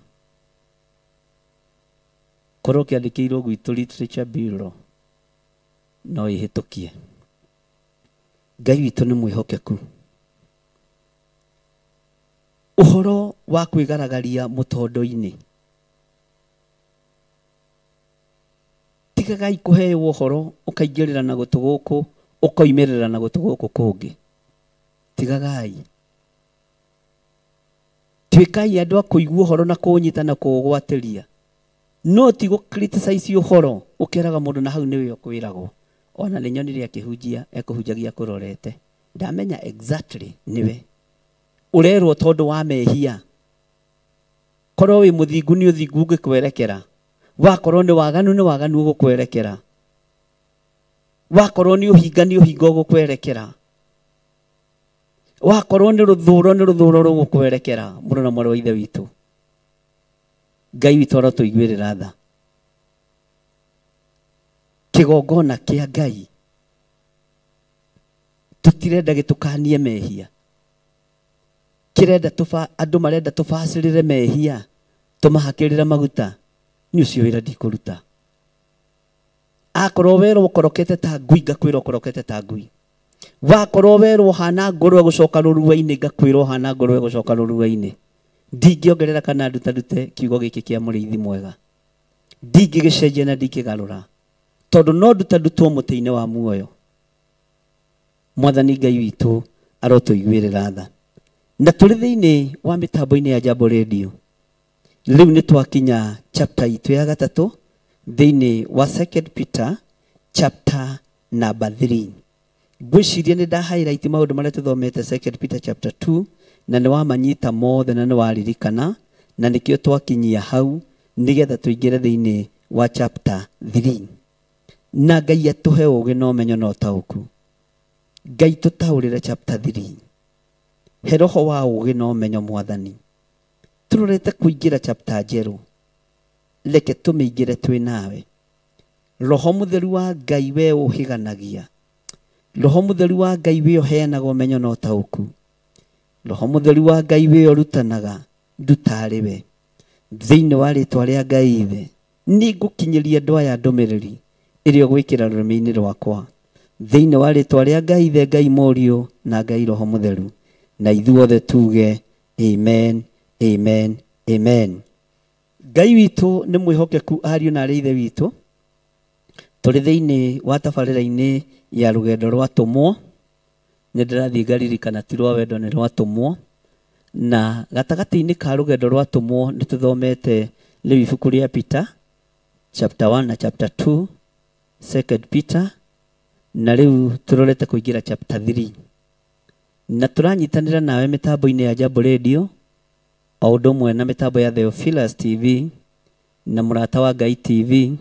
korwo kĩandĩkĩirwo gwitũ Literature Bureau no ĩhĩtũkie. Ngai witũ nĩ mwĩhokeku. Ũhoro wa kwĩgaragaria mũtondo-inĩ, tigagai kũheo ũhoro ũkaingĩrĩra na gũtũ gũkũ Ũkoimĩrĩra na gũtũ gũkũ kũngĩ. Tigagai. Tuĩkai andũ a kũigua ũhoro na kũũnyita na kũũgwatĩria. No ti gũ criticize ũhoro ũkeraga mũndũ na hau nĩwe ũkwĩragwo. Ona nĩ nyonire akĩhunjia ekũhunjagia kũrorete. Ndamenya exactly nĩwe. Ũrerwo tondũ wa mehia. Korwo wĩ mũthingu nĩ ũthingu ũngĩkwerekera. Wakorwo nĩ waganu nĩ waganu ũgũkwerekera. Wakorwo nĩ ũhinga nĩ ũhinga ũgũkwerekera. Wakorwo nĩ rũthũro nĩ rũthũro rũgũkwerekera. Mũrũ na mwarĩ wa Ithe witũ. Ngai witũ arotũiguĩrĩra tha. Kĩgongona kĩa Ngai tũtirenda gĩtũkanie mehia. Kĩrenda andũ marenda tũbacĩrĩre mehia tũmahakĩrĩre maguta. Nĩ ũcio wĩra ndikũruta. Akorwo werwo ũkorokete ta ngui ngakwĩra ũkorokete ta ngui. Wakorwo werwo ũhana ngũrwe gũcoka rũrua-inĩ ngakwĩra ũhana ngũrwe gũcoka rũrua-inĩ. Ndingĩongerera kana ndutarute kiugo gĩkĩ kĩa mũrĩithi mwega. Ndingĩgĩcenjia na ndingĩgarũra. Tondũ no ndutarutwo mũtĩ-inĩ wa muoyo. Mwathani Ngai witũ arotũiguĩrĩra tha. Na tũrĩ thĩinĩ wa mĩtambo-inĩ ya Jambo Radio. Rĩu nĩ twakinya chapter itũ ya gatatũ thĩinĩ wa 2 Peter chapter number 3. Ngwĩciria nĩ nda highlight maũndũ marĩa tũthomete 2 Peter chapter 2 na nĩ wamanyita mothe na nĩ waririkana na nĩkĩo twakinyia hau nĩgetha tũingĩre thĩinĩ wa chapter 3. Na Ngai atũhe ũũgĩ na ũmenyo na ũtaũku. Ngai tũtaũrĩre chapter 3. He roho wa ũũgĩ na ũmenyo Mwathani. Tũrorete kũingĩra chapter njerũ. Reke tũmĩingĩre twĩ nawe. Roho mũtheru wa Ngai we ũhĩganagia. Roho mũtheru wa Ngai we ũheanaga ũmenyo na ũtaũku. Roho mũtheru wa Ngai we ũrutanaga ndutarĩ we. Thĩinĩ wa rĩtwa rĩa Ngai Ithe nĩngũkinyĩria andũ aya ndũmĩrĩri ĩrĩa ũgwĩkĩra rũrĩmĩ-inĩ rwakwa. Thĩinĩ wa rĩtwa rĩa Ngai Ithe, Ngai Mũriũ na Ngai Roho Mũtheru. Na ithuothe tuge amen, amen, amen. Ngai witũ nĩ mwĩhokeku ariũ na arĩ Ithe witũ. Tũrĩ thĩinĩ wa tabarĩra-inĩ ya rũgendo rwa tũmwo. Nĩ ndĩrathiĩ ngaririkana ti rwa wendo nĩ rwa tũmwo. Na gatagatĩ-inĩ ka rũgendo rwa tũmwo nĩ tũthomete rĩu ibuku rĩa Peter chapter 1 na chapter 2, 2 Peter, na rĩu tũrorete kũingĩra chapter 3. Na tũranyitanĩra nawe mĩtambo-inĩ ya Jambo Radio o ũndũ ũmwe na mĩtambo ya Theophilus TV na Mũrata wa Ngai TV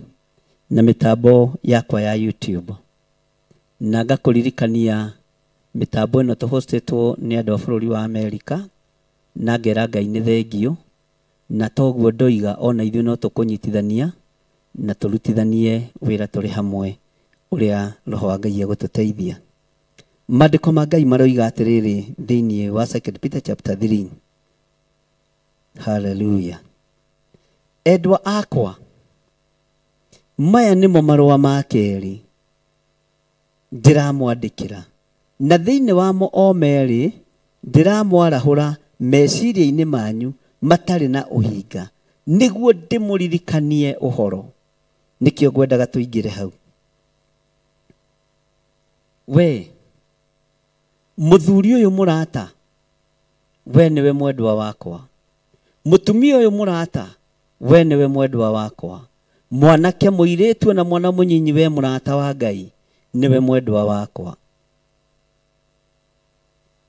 na mĩtambo yakwa ya YouTube. Na ngakũririkania mĩtambo ĩno tũhostĩtwo nĩ andũ a bũrũri wa Amerika na ngera Ngai nĩ thengio na toguo ndoiga ona ithuĩ no tũkũnyitithania na tũrutithanie wĩra tũrĩ hamwe ũrĩa Roho wa Ngai egũtũteithia. Maandĩko ma Ngai maroiga atĩrĩrĩ thĩinĩ wa 2 Peter chapter 3. Hallelujah. Endwa akwa, maya nĩmo marũa ma kerĩ ndĩramwandĩkĩra, na thĩinĩ wamo o merĩ ndĩramwarahũra meciria-inĩ manyu matarĩ na ũhinga, nĩguo ndĩmũririkanie ũhoro. Nĩkĩo ngwendaga tũingĩre hau. We mũthuri ũyũ mũrata, we nĩwe mwendwa wakwa. Mũtumia ũyũ mũrata, we nĩwe mwendwa wakwa. Mwanake mũirĩtu na mwana mũnyinyi, we mũrata wa Ngai, nĩwe mwendwa wakwa.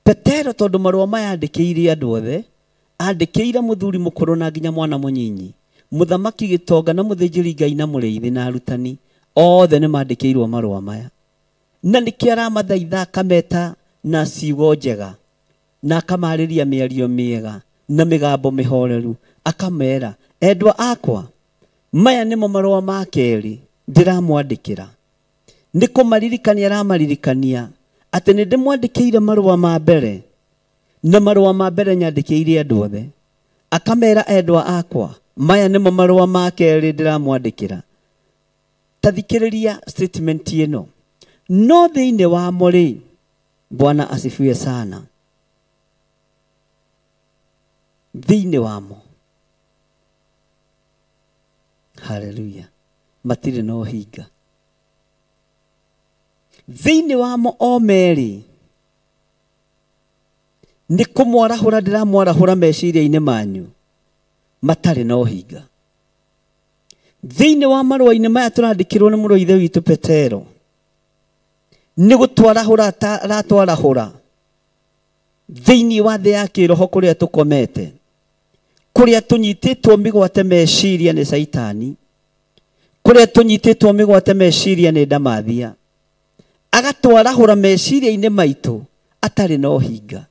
Petero tondũ marũa maya andĩkĩire andũ othe, andĩkĩire mũthuri mũkũrũ na nginya mwana mũnyinyi, mũthamaki gĩtonga na mũthĩnjĩri Ngai na mũrĩithi na arutani, othe nĩ mandĩkĩirwo marũa maya. Na nĩkĩo aramathaitha akameta na ciugo njega, na akamarĩria mĩario mĩega na mĩgambo mĩhoreru, akamera, endwa akwa, maya nĩmo marũa ma kerĩ ndĩramwandĩkĩra. Nĩ kũmaririkania aramaririkania atĩ nĩ ndĩmwandĩkĩire marũa ma mbere, na marũa ma mbere nyandĩkĩire andũ othe. Akamera, endwa akwa, maya nĩmo marũa ma kerĩ ndĩramwandĩkĩra. Ta thikĩrĩria statement ĩno. No thĩinĩ wamo rĩ, Bwana asifiwe sana. Thĩinĩ wamo, haleluya, matirĩ na ũhinga. Thĩinĩ wamo o merĩ nĩ kũmwarahũra ndĩramwarahũra meciria-inĩ manyu matarĩ na ũhinga. Thĩinĩ wa marũa-inĩ maya tũrandĩkĩrwo nĩ mũrũ wa ithe witũ Petero, nĩ gũtwarahũra aratwarahũra thĩinĩ wa thĩ ya kĩroho kũrĩa tũkomete, kũrĩa tũnyitĩtwo mĩgwate meciria nĩ Caitani, kũrĩa tũnyitĩtwo mĩgwate meciria nĩ ndamathia, agatwarahũra meciria-inĩ maitũ atarĩ na ũhinga.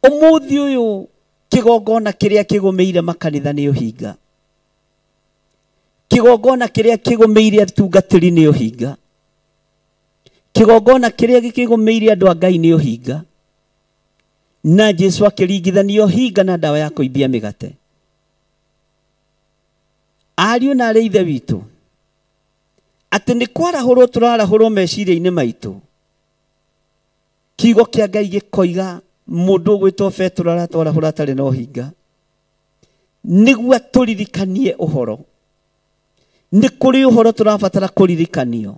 Ũmũthĩ ũyũ kĩgongona kĩrĩa kĩgũmĩire makanitha nĩ ũhinga, kĩgongona kĩrĩa kĩgũmĩire atungatĩri nĩ ũhinga, kĩgongona kĩrĩa gĩkĩgũmĩire andũ a Ngai nĩ ũhinga. Na Jesu akĩringithania ũhinga na ndawa ya kũimbia mĩgate. Ariũ na arĩ ithe witũ, atĩ nĩ kwarahũrwo tũrarahũrwo meciria-inĩ maitũ. Kiugo kĩa Ngai gĩkoiga mũndũ ũgwĩtwo Petero aratwarahũra atarĩ na ũhinga, nĩguo tũririkanie ũhoro. Nĩ kũrĩ ũhoro tũrabatara kũririkanio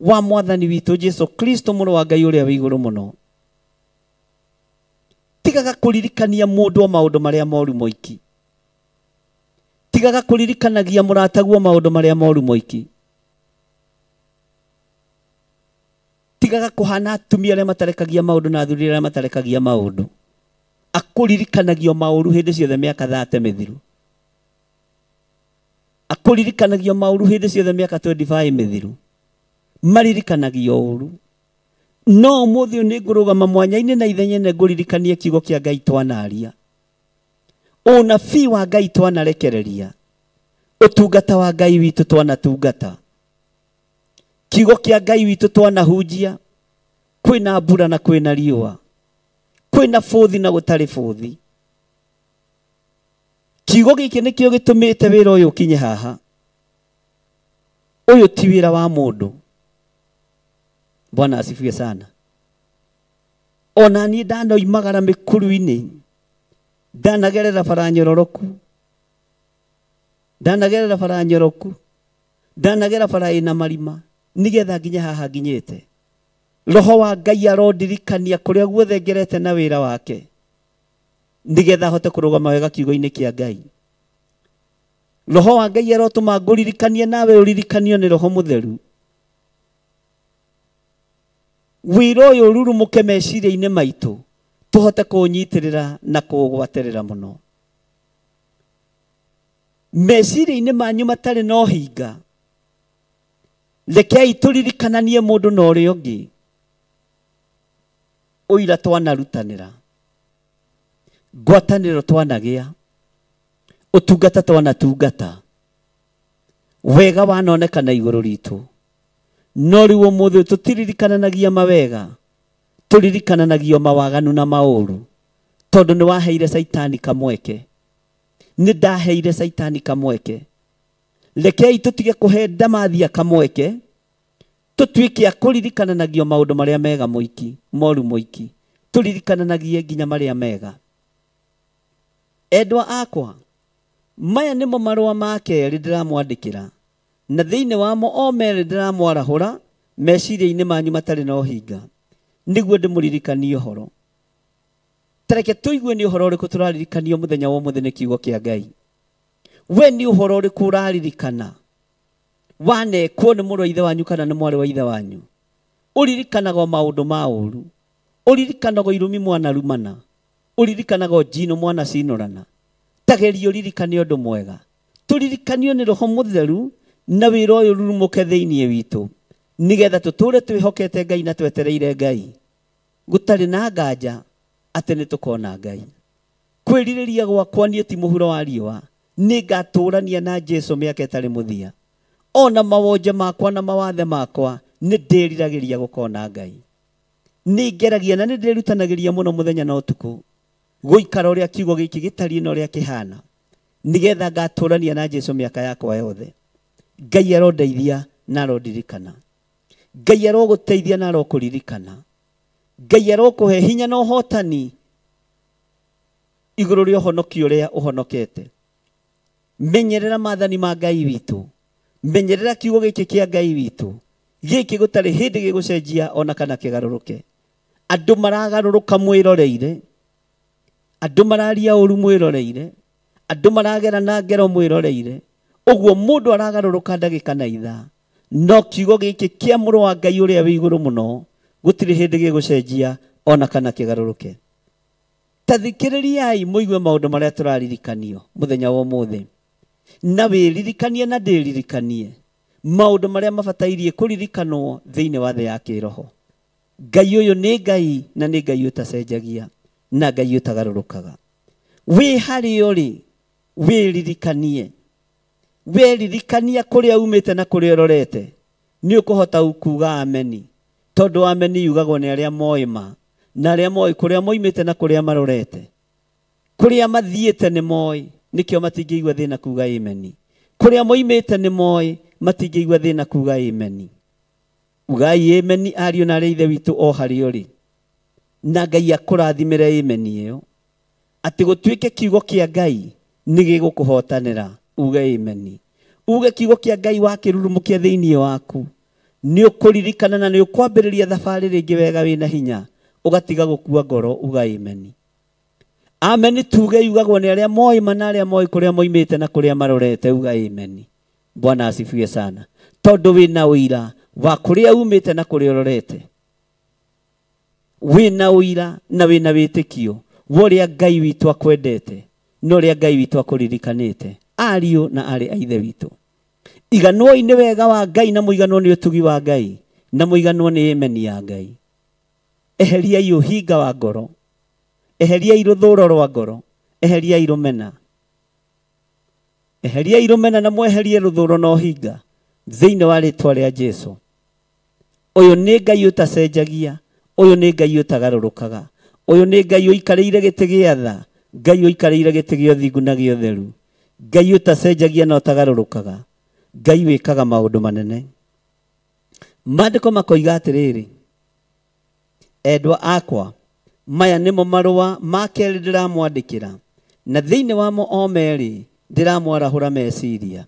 wa mwathani witũ Jesu Kristo mũrũ wa Ngai ũrĩa wĩ igũrũ mũno. Tigaga kũririkania mũndũ o maũndũ marĩa moru moiki, tigaga kũririkanagia mũrataguo maũndũ marĩa moru moiki, tigaga kũhana atumia arĩa matarekagia maũndũ na athuri arĩa matarekagia maũndũ, akũririkanagio maũru hĩndĩ ciothe mĩaka 30 mĩthiru, akũririkanagio maũru hĩndĩ ciothe mĩaka 25 mĩthiru, maririkanagio ũru. No ũmũthĩ ũyũ nĩ ngũrũgama mwanya-inĩ na ithenya nĩ ngũririkanie kiugo kĩa Ngai twanaria, ũnabii wa Ngai twanarekereria, ũtungata wa Ngai witũ twanatungata, kiugo kĩa Ngai witũ twanahunjia. Kwĩna mbura na kwĩna riũa, kwĩna bũthi na gũtarĩ bũthi. Kiugo gĩkĩ nĩkĩo gĩtũmĩte wĩra ũyũ ũkinye haha. Ũyũ ti wĩra wa mũndũ. Bwana asifiwe sana. Ona niĩ ndanoimagara mĩkuru-inĩ, ndanagerera bara nyororoku, ndanagerera bara nyoroku, ndanagera bara ĩna marima, nĩgetha nginye haha nginyĩte. Roho wa Ngai arondirikania kũrĩa guothe ngerete na wĩra wake, nĩgetha hote kũrũgama wega kiugo-inĩ kĩa Ngai. Roho wa Ngai arotũma ngũririkanie nawe ũririkanio nĩ Roho Mũtheru. Wĩra ũyũ ũrurumũke meciria-inĩ maitũ, tũhote kũũnyitĩrĩra na kũũgwatĩrĩra mũno. Meciria-inĩ manyu matarĩ na ũhinga, rekei tũririkananie mũndũ na ũrĩa ũngĩ ũira twanarutanĩra, ngwatanĩro twanagĩa, ũtungata twanatungata, wega wanonekana igũrũ ritũ. No rĩu ũmũthĩ tũtiririkananagia mawega, tũririkananagio mawaganu na maũru, tondũ nĩ waheire Caitani kamweke, nĩ ndaheire Caitani kamweke. Rekei tũtige kũhe ndamathia kamweke, tũtuĩke a kũririkananagio maũndũ marĩa mega moiki, moru moiki, tũririkananagie nginya marĩa mega. Endwa akwa, maya nĩmo marũa ma kerĩ ndĩramwandĩkĩra, na thĩinĩ wamo o merĩ ndĩramwarahũra meciria-inĩ manyu matarĩ na ũhinga, nĩguo ndĩmũririkanie ũhoro. Tareke tũigue nĩ ũhoro ũrĩkũ tũraririkanio mũthenya wa ũmũthĩ nĩ kiugo kĩa Ngai. We nĩ ũhoro ũrĩkũ ũraririkana wanekwo nĩ mũrũ wa ithe wanyu kana nĩ mwarĩ wa ithe wanyu? Ũririkanaga maũndũ ma ũru, ũririkanaga irumi mwanarumana, ũririkanaga njino mwanacinũrana. Tageria ũririkane ũndũ mwega, tũririkanio nĩ Roho Mũtheru na wĩra ũyũ ũrurumũke thĩinĩ witũ, nĩgetha tũtũre twĩhokete Ngai na twetereire Ngai, gũtarĩ na nganja atĩ nĩ tũkona Ngai. Kwĩrirĩria gwakwa niĩ ti mũhuro wa riũa, nĩ ngatũrania na Jesu mĩaka ĩtarĩ mũthia. Ona mawonje makwa na mawathe makwa nĩ ndĩriragĩria gũkona Ngai. Nĩ ngeragia na nĩ ndĩrutanagĩria mũno mũthenya na ũtukũ gũikara ũrĩa kiugo gĩkĩ gĩtariĩ na ũrĩa kĩhana, nĩgetha ngatũrania na Jesu mĩaka yakwa yothe. Ngai arondeithia na arondirikana, Ngai arogũteithia na arokũririkana, Ngai arokũhe hinya na ũhotani igũrũ rĩa ũhonokio ũrĩa ũhonokete. Menyerera maathani ma Ngai witũ, menyerera kiugo gĩkĩ kĩa Ngai witũ, Gĩkĩ gũtarĩ hĩndĩ gĩgũcenjia ona kana kĩgarũrũke. Andũ maragarũrũka mwĩroreire, andũ mararia ũru mwĩroreire, andũ maragera na ngero mwĩroreire. Ũguo mũndũ aragarũrũka ndagĩka na ithaa, no kiugo gĩkĩ kĩa mũrũ wa Ngai ũrĩa wĩ igũrũ mũno gũtirĩ hĩndĩ gĩgũcenjia ona kana kĩgarũrũke. Ta thikĩrĩriai mũigue maũndũ marĩa tũraririkanio mũthenya wa ũmũthĩ, na wĩririkanie na ndĩririkanie maũndũ marĩa mabatairie kũririkanwo thĩinĩ wa thĩ ya kĩroho. Ngai ũyũ nĩ Ngai na nĩ Ngai ũtacenjagia na Ngai ũtagarũrũkaga. Wĩ harĩa ũrĩ wĩririkanie, weririkania kũrĩa umĩte na kũrĩa ũrorete, nĩ ũkũhota kuuga ameni, tondũ ameni yugagwo nĩ arĩa moĩ ma na arĩa moĩ kũrĩa moimĩte na kũrĩa marorete. Kũrĩa mathiĩte nĩ moĩ, nĩkĩo matingĩigua thĩna kuuga ameni. Kũrĩa moimĩte nĩ moĩ, matingĩigua thĩna kuuga ameni. Ugai ameni ariũ na arĩa ithe witũ o harĩa ũrĩ, na Ngai akũrathimĩre ameni ĩyo, atĩ gũtuĩke kiugo kĩa Ngai nĩ gĩgũkũhotanĩra. Uge ameni. Uge kiugo kĩa Ngai wakĩrurumũkia thĩinĩ waku, nĩ ũkũririkana na nĩ ũkwambĩrĩria thabarĩ rĩngĩ wega wĩna hinya, ũgatiga gũkua ngoro. Uga ameni. Ameni tuge yugagwo nĩ arĩa moĩ ma na arĩa moĩ kũrĩa moimĩte na kũrĩa marorete. Uga ameni. Bwana asifiwe sana. Tondũ wĩna ũira wa kũrĩa umĩte na kũrĩa ũrorete, wĩna ũira na wĩna wĩtĩkio wa ũrĩa Ngai witũ akwendete na ũrĩa Ngai witũ akũririkanĩte. Ariũ na arĩ a ithe witũ, iganwoi nĩ wega wa Ngai na mũiganwo nĩ ũtugi wa Ngai na mũiganwo nĩ ameni ya Ngai. Eheriai ũhinga wa ngoro, eheriai rũthũro rwa ngoro, eheriai rũmena, eheriai rũmena na mweherie rũthũro na ũhinga thĩinĩ wa rĩtwa rĩa Jesu. Ũyũ nĩ Ngai ũtacenjagia, ũyũ nĩ Ngai ũtagarũrũkaga, ũyũ nĩ Ngai ũikarĩire gĩtĩ gĩa tha, Ngai ũikarĩire gĩtĩ gĩa ũthingu na gĩa ũtheru, Ngai ũtacenjagia na ũtagarũrũkaga, Ngai wĩkaga maũndũ manene. Maandĩko makoiga atĩrĩrĩ, endwa akwa, maya nĩmo marũa ma kerĩ ndĩramwandĩkĩra, na thĩinĩ wamo o merĩ ndĩramwarahũra meciria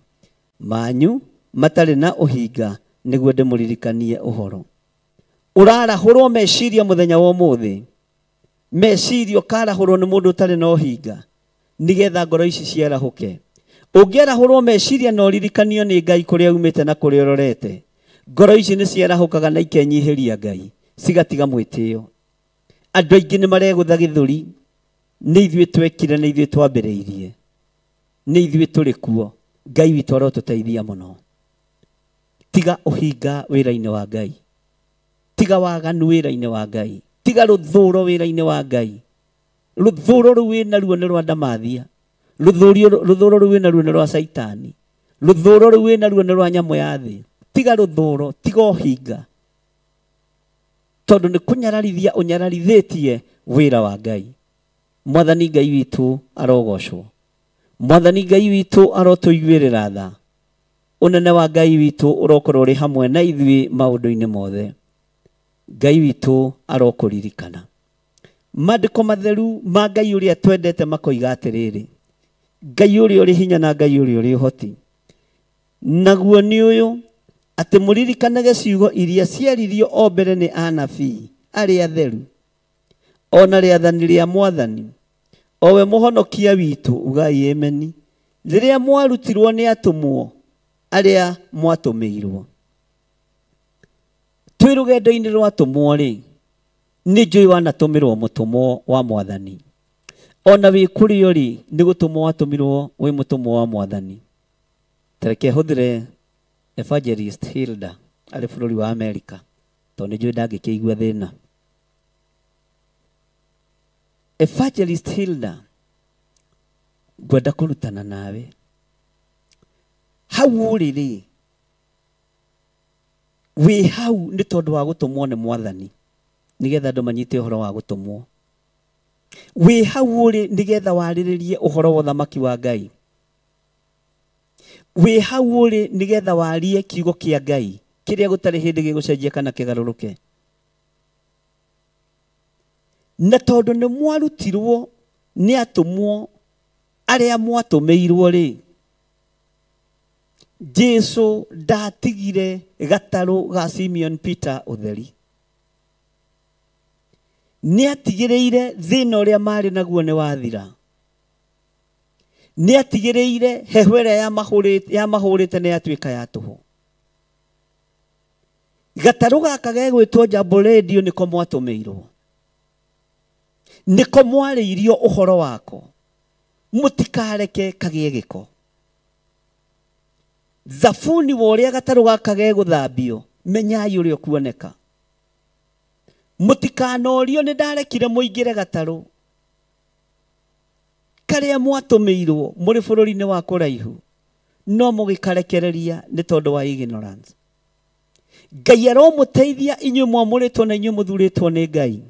manyu matarĩ na ũhinga, nĩguo ndĩmũririkanie ũhoro. Ũrarahũrwo meciria mũthenya wa ũmũthĩ, meciria ũkarahũrwo nĩ mũndũ ũtarĩ na ũhinga, nĩgetha ngoro ici ciarahũke. Ũngĩarahũrwo meciria na ũririkanio nĩ Ngai kũrĩa umĩte na kũrĩa ũrorete, ngoro ici nĩ ciarahũkaga na ikenyihĩria Ngai, cigatiga mwĩtĩo. Andũ aingĩ nĩ maregũtha gĩthũri, nĩ ithuĩ twekire, nĩ ithuĩ twambĩrĩirie, nĩ ithuĩ tũrĩ kuo. Ngai witũ arotũteithia mũno. Tiga ũhinga wĩra-inĩ wa Ngai, tiga waganu wĩra-inĩ wa Ngai, tiga rũthũro wĩra-inĩ wa Ngai. Rũthũro rũu wĩnaruo nĩ rwa ndamathia, rũthũro rũu wĩnaruo nĩ rwa Caitani, rũthũro rũu wĩnaruo nĩ rwa nyamũ ya thĩ. Tiga rũthũro, tiga ũhinga, tondũ nĩ kũnyararithia ũnyararithĩtie wĩra wa Ngai. Mwathani Ngai witũ arogocwo, Mwathani Ngai witũ arotũiguĩrĩra tha. Ũnene wa Ngai witũ ũrokorwo ũrĩ hamwe na ithuĩ maũndũ-inĩ mothe. Ngai witũ arokũririkana. Maandĩko matheru ma Ngai ũrĩa twendete makoiga atĩrĩrĩ, Ngai ũrĩa ũrĩ hinya na Ngai ũrĩa ũrĩ ũhoti, naguo nĩ ũyũ, atĩ mũririkanage ciugo iria ciaririo o mbere nĩ anabii arĩa atheru, ona rĩathani rĩa Mwathani, o we mũhonokia witũ. Ugai ameni. Rĩrĩa mwarutirwo nĩ atũmwo arĩa mwatũmĩirwo. Twĩ rũgendo-inĩ rwa atũmwo rĩ, nĩ njũĩ wanatũmĩrwo mũtũmwo wa Mwathani. Ona wĩ kũrĩa ũrĩ nĩ gũtũmwo watũmirwo wĩ mũtũmwo wa Mwathani. Tareke hũthĩre Evangelist Hilda arĩ bũrũri wa Amerika, tondũ nĩ njũĩ ndangĩkĩigua thĩna. Evangelist Hilda, ngwenda kũrutana nawe hau ũrĩ rĩ, wĩ hau nĩ tondũ wa gũtũmwo nĩ Mwathani, nĩgetha andũ manyite ũhoro wa gũtũmwo. Wĩ hau ũrĩ nĩgetha warĩrĩrie ũhoro wa ũthamaki wa Ngai. Wĩ hau ũrĩ nĩgetha warie kiugo kĩa Ngai kĩrĩa gũtarĩ hĩndĩ gĩgũcenjia kana kĩgarũrũke. Na tondũ nĩ mwarutirwo nĩ atũmwo arĩa mwatũmĩirwo rĩ, Jesu ndatigire gatarũ ga Simeon Peter ũtheri. Nĩatigĩrĩire thĩna ũrĩa marĩ naguo nĩ wathira. Nĩatigĩrĩire heho ĩrĩa yamahũrĩte nĩ yatuĩka ya tũhũ. Gatarũ gaka gegwĩtwo Jambo Radio nĩko mwatũmĩirwo, nĩko mwarĩirio ũhoro wako. Mũtikareke kagĩe gĩko. Thabuni wa ũrĩa gatarũ gaka gegũthambio, menyai ũrĩa ũkuoneka. Mũtikanorio nĩ ndarekire mũingĩre gatarũ karĩa mwatũmĩirwo mũrĩ bũrũri-inĩ wa kũraihu, no mũgĩkarekereria nĩ tondũ wa ignorance. Ngai aromũteithia inyuĩ mwamũrĩtwo na inyuĩ mũthurĩtwo nĩ Ngai.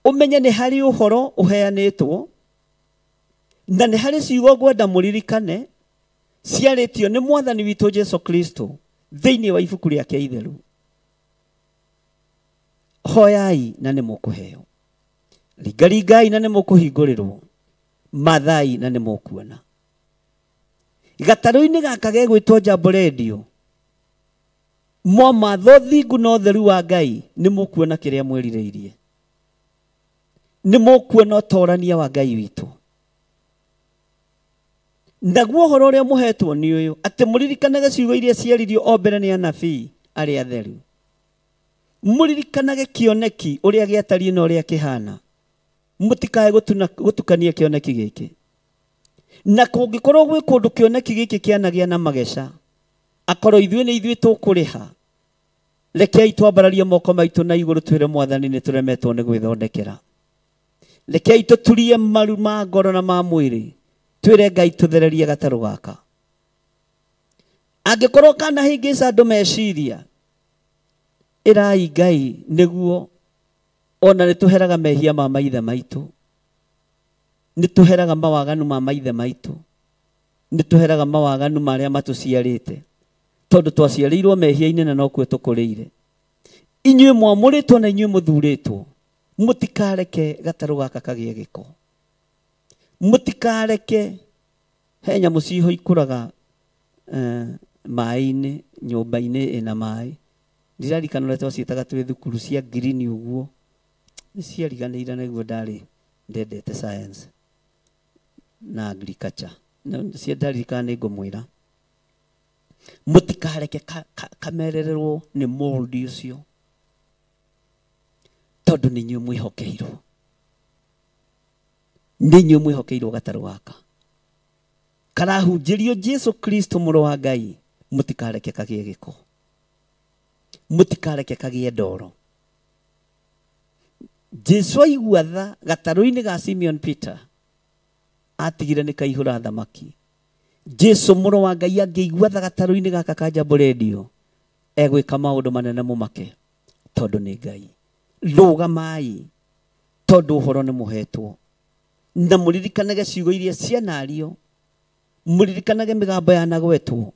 Ũmenye nĩ harĩ ũhoro ũheanĩtwo na nĩ harĩ ciugo ngwenda mũririkane ciarĩtio nĩ mwathani witũ Jesu Kristo thĩinĩ wa ibuku rĩake itheru. Hoyai na nĩ mũkũheo, ringaringai na nĩ mũkũhingũrĩrwo, mathai na nĩ mũkuona. Gatarũ-inĩ gaka gegwĩtwo Jambo Radio, mwamatha ũthingu na ũtheru wa Ngai nĩ mũkuona kĩrĩa mwĩrirĩirie, nĩ mũkuona ũtorania wa Ngai witũ. Naguo ũhoro ũrĩa mũhetwo nĩ ũyũ, atĩ mũririkanage ciugo iria ciaririo o mbere nĩ anabii arĩa atheru. Mũririkanage kĩoneki ũrĩa gĩatariĩ na ũrĩa kĩhana. Mũtikae gũtukania kĩoneki gĩkĩ. Na kũngĩkorwo gwĩ kũndũ kĩoneki gĩkĩ kĩanagĩa na mageca, akorwo ithuĩ nĩ ithuĩ tũkũrĩha, rekei twambararie moko maitũ na igũrũ twĩre mwathani nĩ tũremetwo nĩ gwĩthondekera. Rekei tũturie maru ma ngoro na ma mwĩrĩ, twĩre Ngai tũthererie gatarũ gaka. Angĩkorwo kanahĩngĩca andũ meciria, ĩrai Ngai nĩguo ona nĩ tũheraga mehia ma maithe maitũ, nĩ tũheraga mawaganu ma maithe maitũ, nĩ tũheraga mawaganu marĩa matũciarĩte, tondũ twaciarĩirwo mehia-inĩ na nokuo tũkũrĩire. Inyuĩ mwamũrĩtwo na inyuĩ mũthurĩtwo, mũtikareke gatarũ gaka kagĩe gĩko. Mũtikareke he nyamũ ciho ikũraga maĩ-inĩ, nyũmba-inĩ ĩna maĩ. Ndirarikana ũrĩa twaciĩtaga twĩ thukuru, cia green ũguo. Nĩciariganĩire nĩguo ndarĩ ndendete science na agriculture. Ndaririkana nĩ ngũmwĩra. Mũtikareke kamerererwo nĩ mold ũcio, tondũ nĩ inyuĩ mwĩhokeirwo. Nĩ inyuĩ mwĩhokeirwo gatarũ gaka karahunjĩrio Jesu Kristo mũrũ wa Ngai. Mũtikareke kagĩe gĩko, mũtikareke kagĩe ndoro. Jesu aigua tha gatarũ-inĩ ga Simeon Peter, atigire nĩ kaihũra thamaki. Jesu mũrũ wa Ngai angĩigua tha gatarũ-inĩ gaka ka Jambo Radio, egwĩka maũndũ manene mũmake, tondũ nĩ Ngai. Rũgamai, tondũ ũhoro nĩ mũhetwo. Na mũririkanage ciugo iria cianario, mũririkanage mĩgambo yanagwetwo,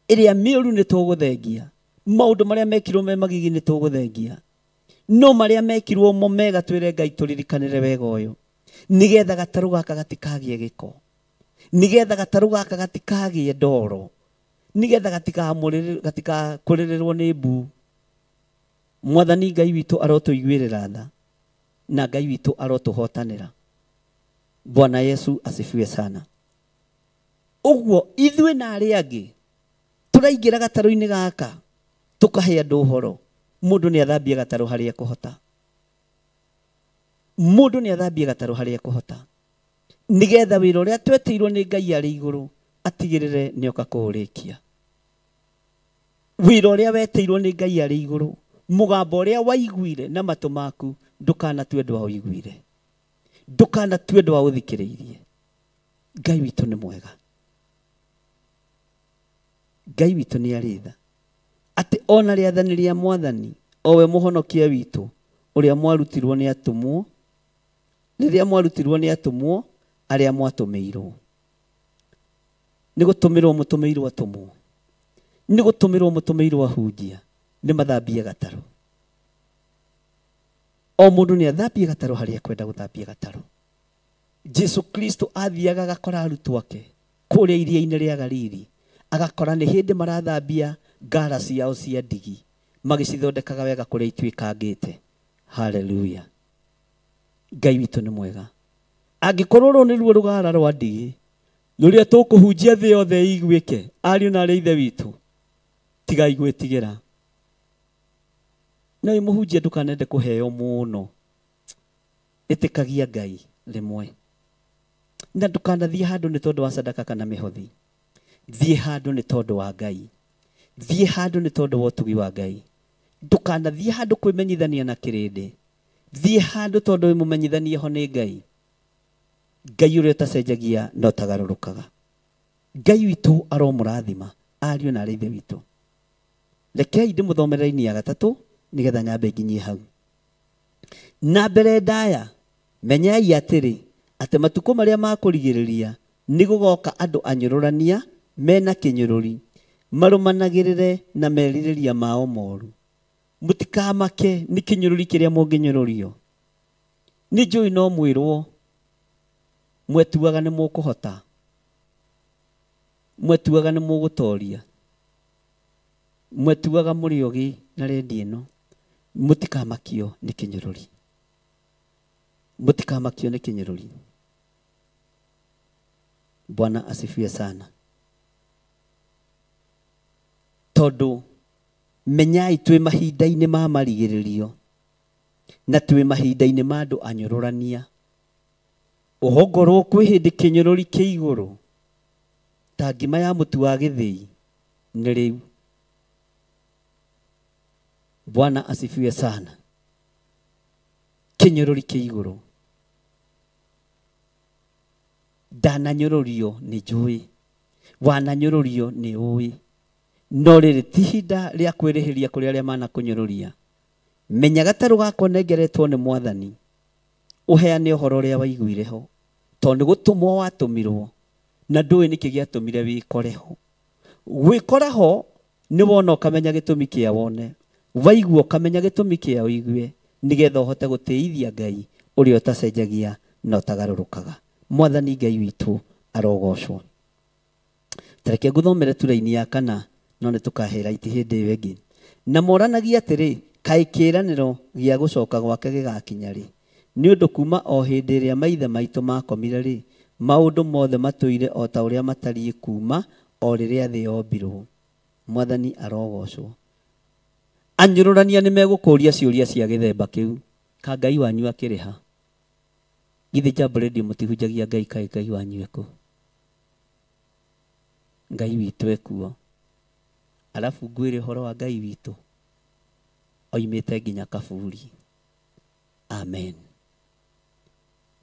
ĩrĩa mĩũru nĩ tũgũthengia, maũndũ marĩa mekirwo me magigi nĩ tũgũthengia, no marĩa mekirwo mo mega twĩre Ngai tũririkanĩre wega ũyũ, nĩgetha gatarũ gaka gatikagĩe gĩko, nĩgetha gatarũ gaka gatikagĩe ndoro, nĩgetha gatikakũrĩrĩrwo nĩ mbu. Mwathani Ngai witũ arotũiguĩrĩra tha, na Ngai witũ arotũhotanĩra. Bwana Yesu asifiwe sana. Ũguo ithuĩ na arĩa angĩ tũraingĩra gatarũ-inĩ gaka tũkahe andũ ũhoro. Mũndũ nĩ athambie gatarũ harĩa ekũhota. Mũndũ nĩ athambie gatarũ harĩa ekũhota, nĩgetha wĩra ũrĩa twetĩirwo nĩ Ngai arĩ igũrũ atigĩrĩre nĩoka kũũrĩkia. Wĩra ũrĩa wetĩirwo nĩ Ngai arĩ igũrũ, mũgambo ũrĩa waiguire na matũ maku, ndũkanatue ndwaũiguire, ndũkanatue ndwaũthikĩrĩirie. Ngai witũ nĩ mwega, Ngai witũ nĩ arĩ tha, atĩ ona rĩathani rĩa mwathani o we mũhonokia witũ ũrĩa mwarutirwo nĩ atũmwo, rĩrĩa mwarutirwo nĩ atũmwo arĩa mwatũmĩirwo. Nĩ gũtũmĩrwo mũtũmĩirwo atũmwo, nĩ gũtũmĩrwo mũtũmĩirwo ahunjia, nĩ mathambie gatarũ. O mũndũ nĩ athambie gatarũ harĩa ekwenda gũthambia gatarũ. Jesu Kristo athiaga agakora arutwo ake kũrĩa iria-inĩ rĩa Galili, agakora nĩ hĩndĩ marathambia ngara ciao cia ndigi, magĩcithondekaga wega kũrĩa ituĩkangĩte. Haleluya. Ngai witũ nĩ mwega. Angĩkorwo rũrũ nĩruo rũgara rwa ndigi rũrĩa tũkũhunjia thĩ yothe ĩiguĩke, ariũ na arĩ ithe witũ, tigai gwĩtigĩra. No mũhunjia ndũkanende kũheo mũno, ĩtĩkagia Ngai rĩmwe, na ndũkanathiĩ handũ nĩ tondũ wa sadaka kana mĩhothi. Thiĩ handũ nĩ tondũ wa Ngai, thiĩ handũ nĩ tondũ wa ũtugi wa Ngai. Ndũkanathiĩ handũ kwĩmenyithania na kĩrĩndĩ, thiĩ handũ tondũ wĩ mũmenyithanie ho nĩ Ngai. Ngai ũrĩa ũtacenjagia na ũtagarũrũkaga. Ngai witũ aromũrathima ariũ na arĩ ithe witũ. Rekei ndĩmũthomere raini ya gatatũ nĩgetha nyambe nginyie hau. Na mbere ndaya, menyai atĩrĩ, atĩ matukũ marĩa ma kũrigĩrĩria nĩ gũgoka andũ anyũrũrania mena kĩnyũrũri, marũmanagĩrĩre na merirĩria mao moru. Mũtikamake nĩ kĩnyũrũri kĩrĩa mũngĩnyũrũrio. Nĩ njũĩ no mwĩrwo mwetuaga nĩ mũkũhota, mwetuaga nĩ mũgũtoria, mwetuaga mũrĩ ogĩ na rendi ĩno. Mũtikamakio nĩ kĩnyũrũri, mũtikamakio nĩ kĩnyũrũri. Bwana asifiwe sana. Tondũ menyai twĩ mahinda-inĩ ma marigĩrĩrio na twĩ mahinda-inĩ ma andũ anyũrũrania. Ũhongorwo kwĩ hĩndĩ kĩnyũrũri kĩ igũrũ ta ngima ya mũtu wa gĩthĩi nĩ rĩu. Bwana asifiwe sana. Kĩnyũrũri kĩ igũrũ. Ndananyũrũrio nĩ njũĩ, wananyũrũrio nĩ ũĩ, no rĩrĩ ti ihinda rĩa kwĩrĩhĩria kũrĩ arĩa manakũnyũrũria. Menya gatarũ gakwa nengeretwo nĩ Mwathani, ũheane ũhoro ũrĩa waiguire ho, tondũ nĩ gũtũmwo watũmirwo na ndũĩ nĩkĩ gĩatũmire wĩkore ho. Gwĩkora ho nĩ wona ũkamenya gĩtũmi kĩa wone, waigua ũkamenya gĩtũmi kĩa ũigue, nĩgetha ũhote gũtĩithia Ngai ũrĩa ũtacenjagia na ũtagarũrũkaga. Mwathani Ngai witũ arogocwo. Tareke ngũthomere tu raini ya kana, no nĩ tũkahera iti hĩndĩ ĩyo ĩngĩ. Na moranagia atĩrĩ, kaĩ kĩĩranĩro gĩa gũcoka gwake gĩgakinya rĩ? Nĩ ũndũ kuma o hĩndĩ ĩrĩa maithe maitũ makomire rĩ, maũndũ mothe matũire o ta ũrĩa matariĩ kuma o rĩrĩa thĩ yombirwo. Mwathani arogocwo. Anyũrũrania nĩ megũkũria ciũria cia gĩthemba kĩu, ka Ngai wanyu akĩrĩ ha? Githĩ Jambo Radio mũtihunjagia Ngai? Kaĩ Ngai wanyu ekũ? Ngai witũ ekuo. Alafu ngwĩre ũhoro wa Ngai witũ oimĩte nginya kaburi. Amen.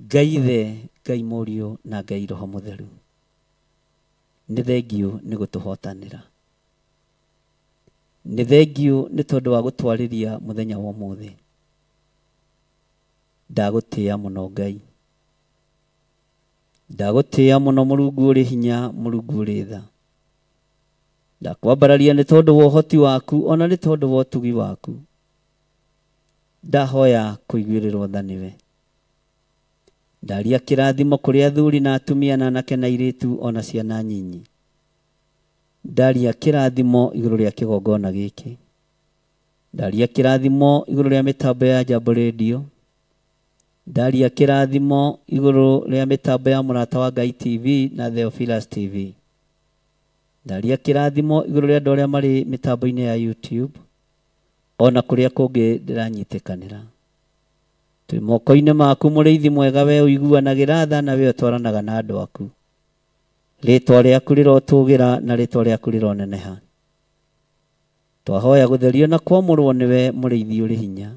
Ngai Ithe, Ngai Mũriũ na Ngai Roho Mũtheru, nĩ thengiũ nĩ gũtũhotanĩra, nĩ thengiũ nĩ tondũ wa gũtwarĩria mũthenya wa ũmũthĩ. Ndagũtĩĩa mũno Ngai, ndagũtĩĩa mũno Mũrungu ũrĩ hinya, Mũrungu ũrĩ tha. Ndakwambararia nĩ tondũ wa ũhoti waku ona nĩ tondũ wa ũtugi waku. Ndahoya kũiguĩrĩrwo tha nĩwe. Ndaria kĩrathimo kũrĩ athuri na atumia na anake na airĩtu ona ciana nyinyi. Ndaria kĩrathimo igũrũ rĩa kĩgongona gĩkĩ. Ndaria kĩrathimo igũrũ rĩa mĩtambo ya Jambo Radio. Ndaria kĩrathimo igũrũ rĩa mĩtambo ya Mũrata wa Ngai TV na Theophilus TV. Ndaria kĩrathimo igũrũ rĩa andũ arĩa marĩ mĩtambo-inĩ ya YouTube ona kũrĩa kũngĩ ndĩranyitĩkanĩra. Twĩ moko-inĩ maku mũrĩithi mwega, we ũiguanagĩra tha na we ũtwaranaga na andũ aku. Rĩtwa rĩaku rĩrotũgĩra na rĩtwa rĩaku rĩroneneha. Twahoya gũtherio na kwamũrwo nĩwe mũrĩithi ũrĩ hinya.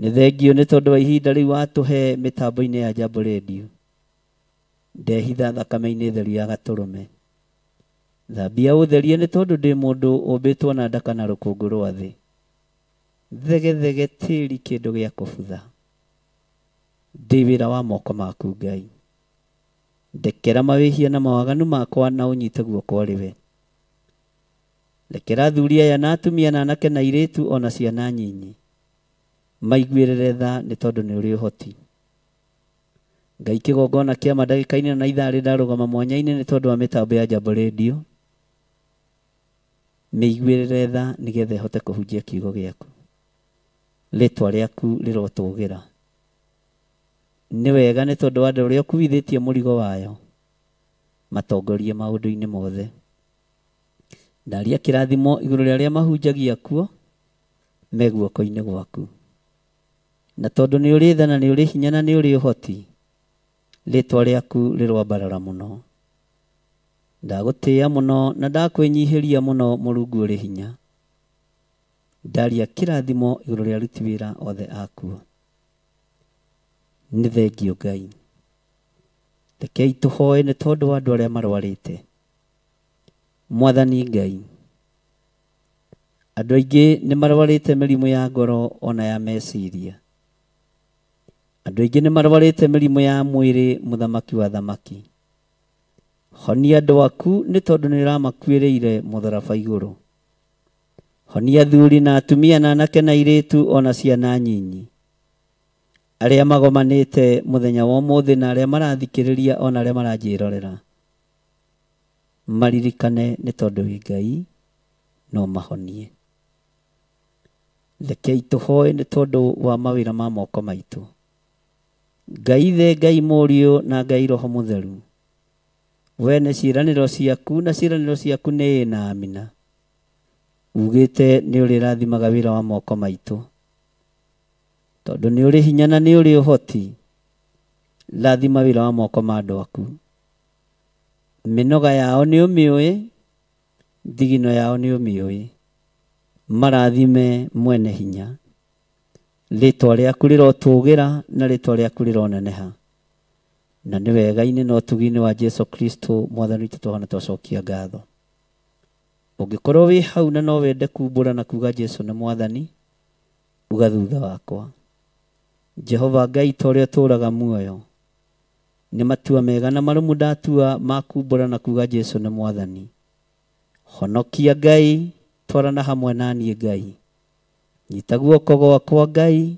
Nĩ thengiũ nĩ tondũ wa ihinda rĩu watũhe mĩtambo-inĩ ya Jambo Radio. Ndehitha thakame-inĩ theru ya gatũrũme. Thambia ũtherie nĩ tondũ ndĩ mũndũ ũmbĩtwo na ndaka na rũkũngũ rwa thĩ. Thegethege tĩri kĩndũ gĩa kũbutha. Ndĩ wĩra wa moko maku Ngai. Ndekera mawĩhia na mawaganu makwa na ũnyite guoko rĩwe. Rekera athuri aya na atumia na anake na airĩtu ona ciana nyinyi maiguĩrĩre tha nĩ tondũ nĩ ũrĩ ũhoti. Ngai kĩgongona kĩa ndagĩka-inĩ na ithaa rĩndarũgama mwanya-inĩ nĩ tondũ wa mĩtambo ya Jambo Radio. Mĩiguĩrĩre tha nĩgetha ĩhote kũhunjia kiugo gĩaku. Rĩtwa rĩaku rĩrotũgĩra. Nĩ wega nĩ tondũ wa andũ ũrĩa ũkuithĩtie mũrigo wayo, matongorie maũndũ-inĩ mothe. Ndaria kĩrathimo igũrũ rĩa arĩa mahunjagia kuo me guoko-inĩ gwaku. Na tondũ nĩ ũrĩ tha na nĩ ũrĩ hinya na nĩ ũrĩ ũhoti, rĩtwa rĩaku rĩroambarara mũno. Ndagũtĩĩa mũno na ndakwĩnyihĩria mũno Mũrungu ũrĩ hinya. Ndaria kĩrathimo igũrũ rĩa aruti wĩra othe akuo. Nĩ thengio Ngai. Rekei tũhoe nĩ tondũ wa andũ arĩa marwarĩte. Mwathani Ngai, andũ aingĩ nĩ marwarĩte mĩrimũ ya ngoro ona ya meciria. Andũ aingĩ nĩ marwarĩte mĩrimũ ya mwĩrĩ, mũthamaki wa thamaki. Honia andũ aku nĩ tondũ nĩ ũramakuĩrĩire mũtharaba igũrũ. Honia athuri na atumia na anake na airĩtu ona ciana nyinyi. Arĩa magomanĩte mũthenya wa ũmũthĩ na arĩa marathikĩrĩria ona arĩa maranjĩrorera, maririkane nĩ tondũ wĩ Ngai no mahonie. Rekei tũhoe nĩ tondũ wa mawĩra ma moko maitũ. Ngai Ithe, Ngai Mũriũ na Ngai Roho Mũtheru, we nĩ ciĩranĩro ciaku na ciĩranĩro ciaku nĩ ĩ na amina. Ugĩte nĩ ũrĩrathimaga wĩra wa moko maitũ, tondũ nĩ ũrĩ hinya na nĩ ũrĩ ũhoti. Rathima wĩra wa moko ma andũ aku. Mĩnoga yao nĩ ũmĩũĩ, thigino yao nĩ ũmĩũĩ. Marathime mwene hinya. Rĩtwa rĩaku rĩrotũgĩra na rĩtwa rĩaku rĩroneneha. Na nĩ wega-inĩ na ũtugi-inĩ wa Jesu Kristo mwathani witũ twahona twacokia ngatho. Ũngĩkorwo wĩ hau na no wende kumbũra na kuga Jesu nĩ mwathani, uga thutha wakwa. Jehova Ngai ta ũrĩa ũtũũraga muoyo, nĩ matua mega na marũmu ndatua ma kumbũra na kuga Jesu nĩ mwathani. Honokia Ngai, twarana hamwe na niĩ Ngai. Nyita guoko gwakwa Ngai,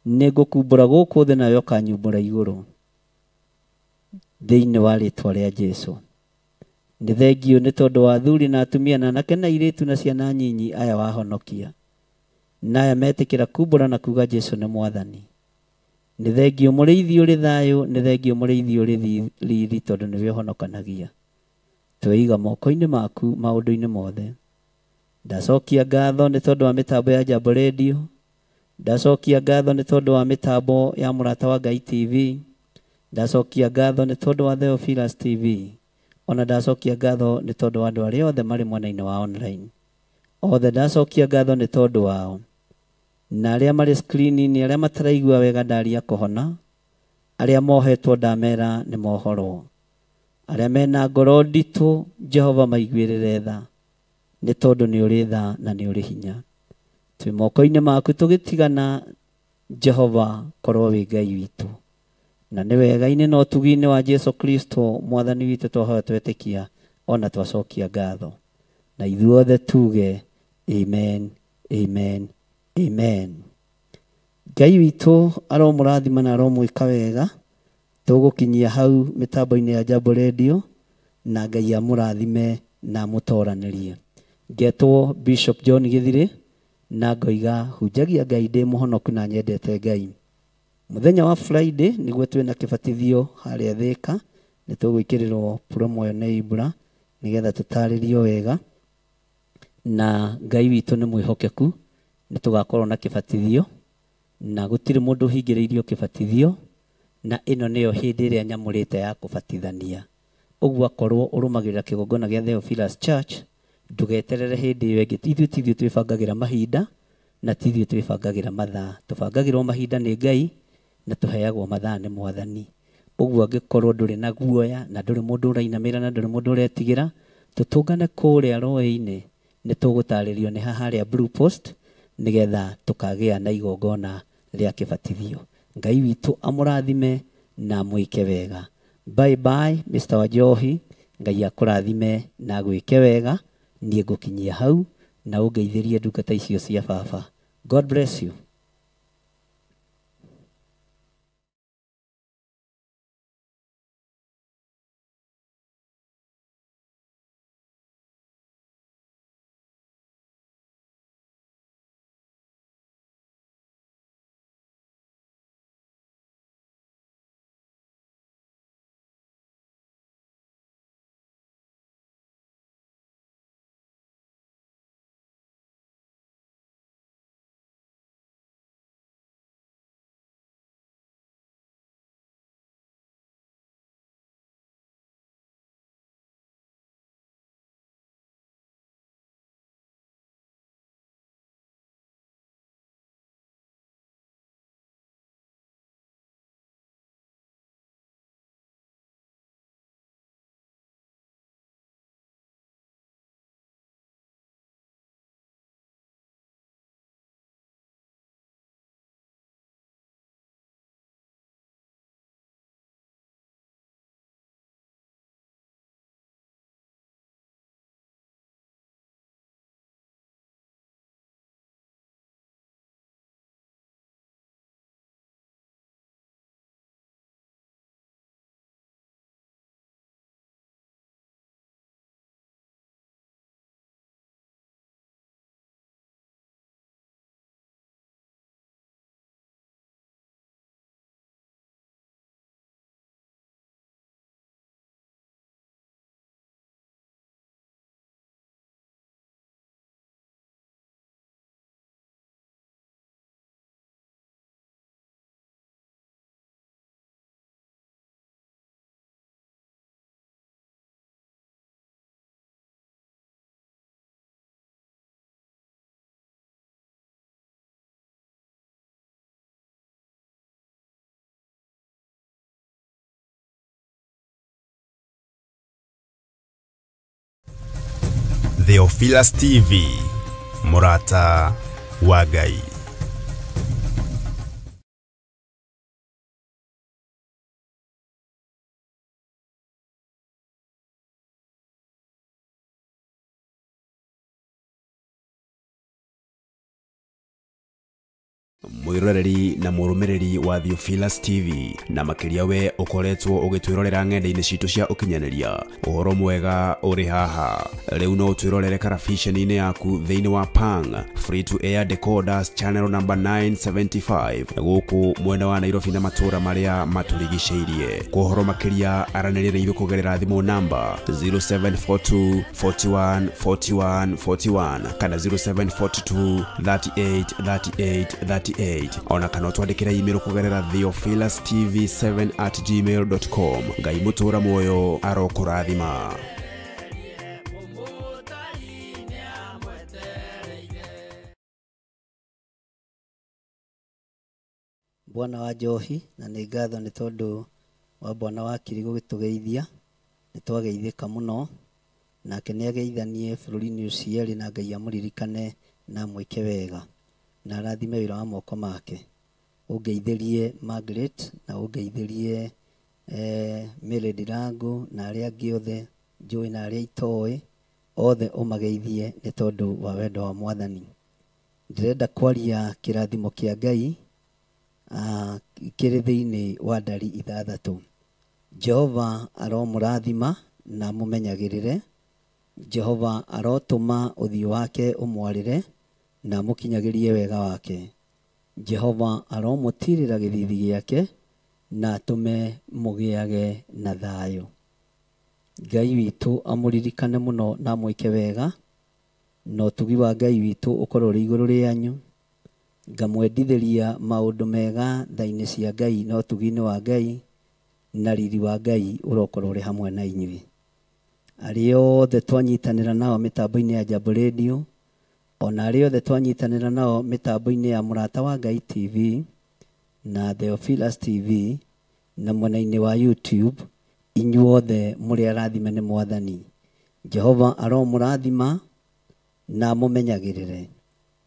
nĩngũkumbũra gũkũ thĩ nawe ũkanyumbũra igũrũ. Thĩinĩ wa rĩtwa rĩa Jesu. Nĩ thengio nĩ tondũ wa athuri na atumia na anake na airĩtu na ciana nyinyi aya wahonokia, na aya metĩkĩra kumbũra na kuga Jesu nĩ mwathani. Nĩ thengio mũrĩithi ũrĩ thayũ, nĩ thengio mũrĩithi ũrĩ riri tondũ nĩwe ũhonokanagia. Tweiga moko-inĩ maku maũndũ-inĩ mothe. Ndacokia ngatho nĩ tondũ wa mĩtambo ya Jambo Radio. Ndacokia ngatho nĩ tondũ wa mĩtambo ya Mũrata wa Ngai TV. Ndacokia ngatho nĩ tondũ wa Theophilus TV. Ona ndacokia ngatho nĩ tondũ wa andũ arĩa othe marĩ mwena-inĩ wa online. Othe ndacokia ngatho nĩ tondũ wao. Na arĩa marĩ screen-inĩ, arĩa mataraigua wega ndaria kũhona, arĩa mohetwo ndamera nĩ mohorwo. Arĩa mena ngoro nditũ, Jehova maiguĩrĩre tha, nĩ tondũ nĩ ũrĩ tha na nĩ ũrĩ hinya. Twĩ moko-inĩ maku tũgĩtigana, Jehova korwo wĩ Ngai witũ. Na nĩ wega-inĩ na ũtugi-inĩ wa Jesu Kristo mwathani witũ twahoya twetĩkia ona twacokia ngatho. Na ithuothe tuge amen, amen, amen. Ngai witũ aromũrathima na aromwĩka wega. Tũgũkinyia hau mĩtambo-inĩ ya Jambo Radio, na Ngai amũrathime na amũtoranĩrie. Ngetwo Bishop John Githire na ngoiga hunjagia Ngai ndĩ mũhonoku na nyendete Ngai. Mũthenya wa Friday nĩguo twĩna kĩbatithio harĩa Thĩka, nĩ tũgwĩkĩrĩrwo promo ĩyo nĩ Ibra nĩgetha tũtarĩrio wega. Na Ngai witũ nĩ mwĩhokeku, nĩ tũgakorwo na kĩbatithio na gũtirĩ mũndũ ũhingĩrĩirio kĩbatithio, na ĩno nĩyo hĩndĩ ĩrĩa nyamũrĩte ya kũbatithania. Ũguo akorwo ũrũmagĩrĩra kĩgongona gĩa Theophilus Church, ndũgeterere hĩndĩ ĩyo ĩngĩ. Ithuĩ ti ithuĩ twĩbangagĩra mahinda na ti ithuĩ twĩbangagĩra mathaa. Tũbangagĩrwo mahinda nĩ Ngai na tũheagwo mathaa nĩ Mwathani. Ũguo angĩkorwo ndũrĩ na guoya na ndũrĩ mũndũ ũrainamĩra na ndũrĩ mũndũ ũretigĩra, tũtũngane kũrĩa rũĩ-inĩ, nĩ tũgũtarĩrio nĩ haha harĩa Blue Post nĩgetha tũkagĩa na igongona rĩa kĩbatithio. Ngai witũ amũrathime na amwĩke wega. Bye bye Mr. Wanjohi, Ngai akũrathime na agwĩke wega. Niĩ ngũkinyia hau na ũngeithĩrie ndungata icio cia baba. God bless you. Theophilus TV, Mũrata wa Ngai. Mwiroreri na mũrũmĩrĩri wa Theophilus TV na makĩria we ũkoretwo ũgĩtwĩrorera ng'enda-inĩ citũ cia ũkinyanĩria, ũhoro mwega ũrĩ haha. Rĩu no ũtwĩrorere karabiceni-inĩ yaku thĩinĩ wa Pang Free to Air Decoders channel number 975 gũkũ mwena wa Nairobi na matũũra marĩa matũrigicĩirie. Kwa ũhoro makĩria aranĩria na ithuĩ kũgerera thimũ namba 0742 41 41 41 kana 0742 38 38 38, ona kana twandĩkĩre email kũgerera theophilustv7@gmail.com. Ngai mũtũra muoyo arokũrathima. Bwana wa Njohi, na nĩ ngatho nĩ tondũ wa Bwana wa Kiri gũgĩtũgeithia, nĩ twageithĩka mũno, nake nĩ ageithanie bũrũri-inĩ ũcio erĩ, na Ngai amũririkane na amwĩke wega na arathime wĩra wa moko make. Ũngeithĩrie Margaret na ũngeithĩrie Mary Ndirango na arĩa angĩ othe njũĩ na arĩa itoĩ othe ũmageithie nĩ tondũ wa wendo wa Mwathani. Ndĩrenda kwaria kĩrathimo kĩa Ngai kĩrĩ thĩinĩ wa ndari ithathatũ. Jehova aromũrathima na amũmenyagĩrĩre. Jehova arotũma ũthiũ wake ũmwarĩre na amũkinyagĩrie wega wake. Jehova aromũtirĩra gĩthithi gĩake na atũme mũgĩage na thayũ. Ngai witũ amũririkane mũno na amwĩke wega, na ũtugi wa Ngai witũ ũkorwo ũrĩ igũrũ rĩanyu. Ngamwendithĩria maũndũ mega tha-inĩ cia Ngai na ũtugi-inĩ wa Ngai, na riri wa Ngai ũrokorwo ũrĩ hamwe na inyuĩ. Arĩa othe twanyitanĩra nao mĩtambo-inĩ ya Jambo Radio, ona arĩa othe twanyitanĩra nao mĩtambo-inĩ ya Mũrata wa Ngai TV na Theophilus TV na mwena-inĩ wa YouTube, inyuothe mũrĩ arathime nĩ Mwathani. Jehova aromũrathima na amũmenyagĩrĩre.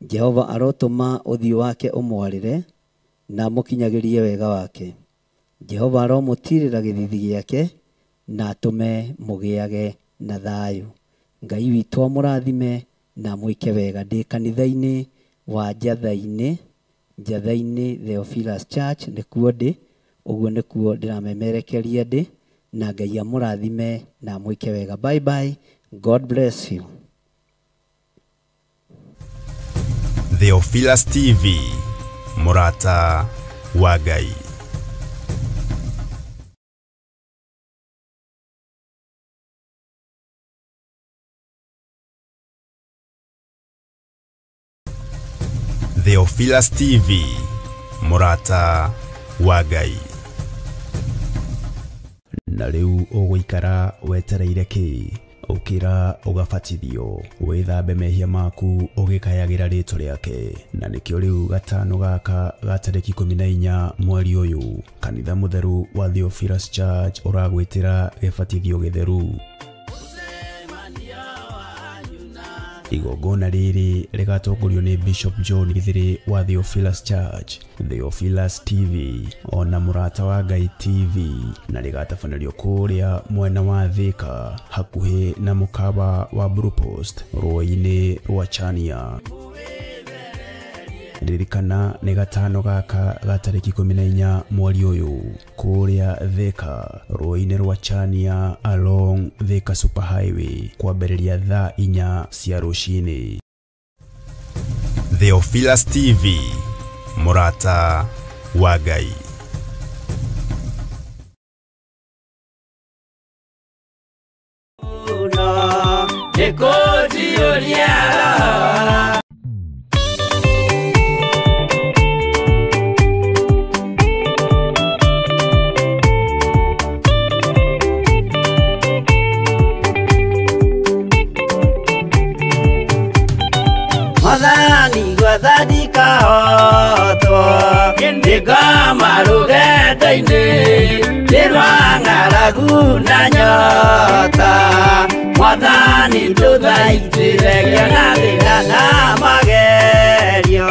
Jehova arotũma ũthiũ wake ũmwarĩre na amũkinyagĩrie wega wake. Jehova aromũtirĩra gĩthithi gĩake na atũme mũgĩage na thayũ. Ngai witũ amũrathime na amwĩke wega. Ndĩ kanitha-inĩ wa Njatha-inĩ, Njatha-inĩ Theophilus Church nĩkuo ndĩ, ũguo nĩkuo ndĩramemerekeria ndĩ, na Ngai amũrathime na amwĩke wega. Bye bye. God bless you. Theophilus TV, Mũrata wa Ngai. Theophilus TV, Mũrata wa Ngai. Na rĩu ũgũikara wetereire kĩ? Ũkĩra ũgabatithio, wĩthambe mehia maku ũgĩkayagĩra rĩtwa rĩake. Na nĩkĩo rĩu gatano gaka ga tarĩki 14 mweri ũyũ, kanitha mũtheru wa Theophilus Church ũragwĩtĩra gĩbatithio gĩtheru. Igongona rĩrĩ rĩgatongorio nĩ Bishop John Githiri wa Theophilus Church, Theophilus TV ona Mũrata wa Ngai TV, na rĩgatabanĩrio kũrĩa mwena wa Thika hakuhĩ na mũkawa wa Blue Post rũĩ-inĩ rwa Chania. Ririkana nĩ gatano gaka ga tarĩki 14 mweri ũyũ kũrĩa Thika rũĩ-inĩ rwa Chania along Thika Super Highway kwambĩrĩria thaa 4 cia rũcinĩ. Theophilus TV, Mũrata wa Ngai. Mwathani gwathani kahotwo ndĩngoma rũgendo-inĩ nĩ rwa ng'aragu na nyota. Mwathani ndũthaitĩre ngĩona thĩna na magerio.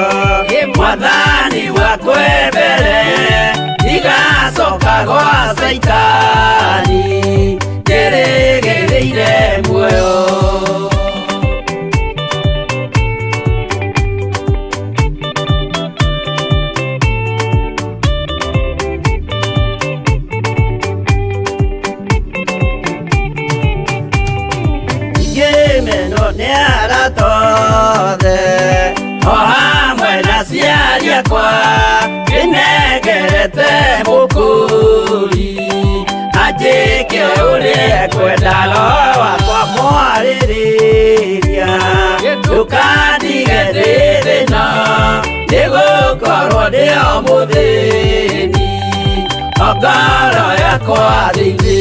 Mwathani wakwe mbere ndigacoka gwa Caitani, njĩrĩgĩrĩire muoyo. Ngĩmenwo nĩ arata othe o hamwe na aciari akwa, ndĩnengerete mũkũri anjĩke ũrĩa ekwenda. Roho wakwa mwarĩrĩria, ndũkandige ndĩ thĩna, nĩgũkorwo ndĩ o mũthĩni o ngoro yakwa thĩinĩ.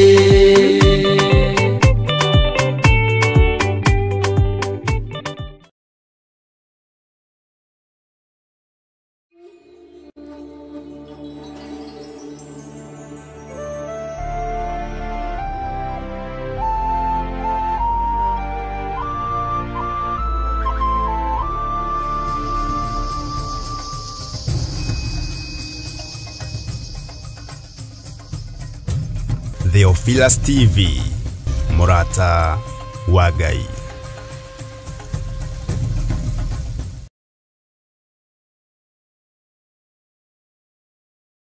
Theophilus TV, mũrata wa Ngai.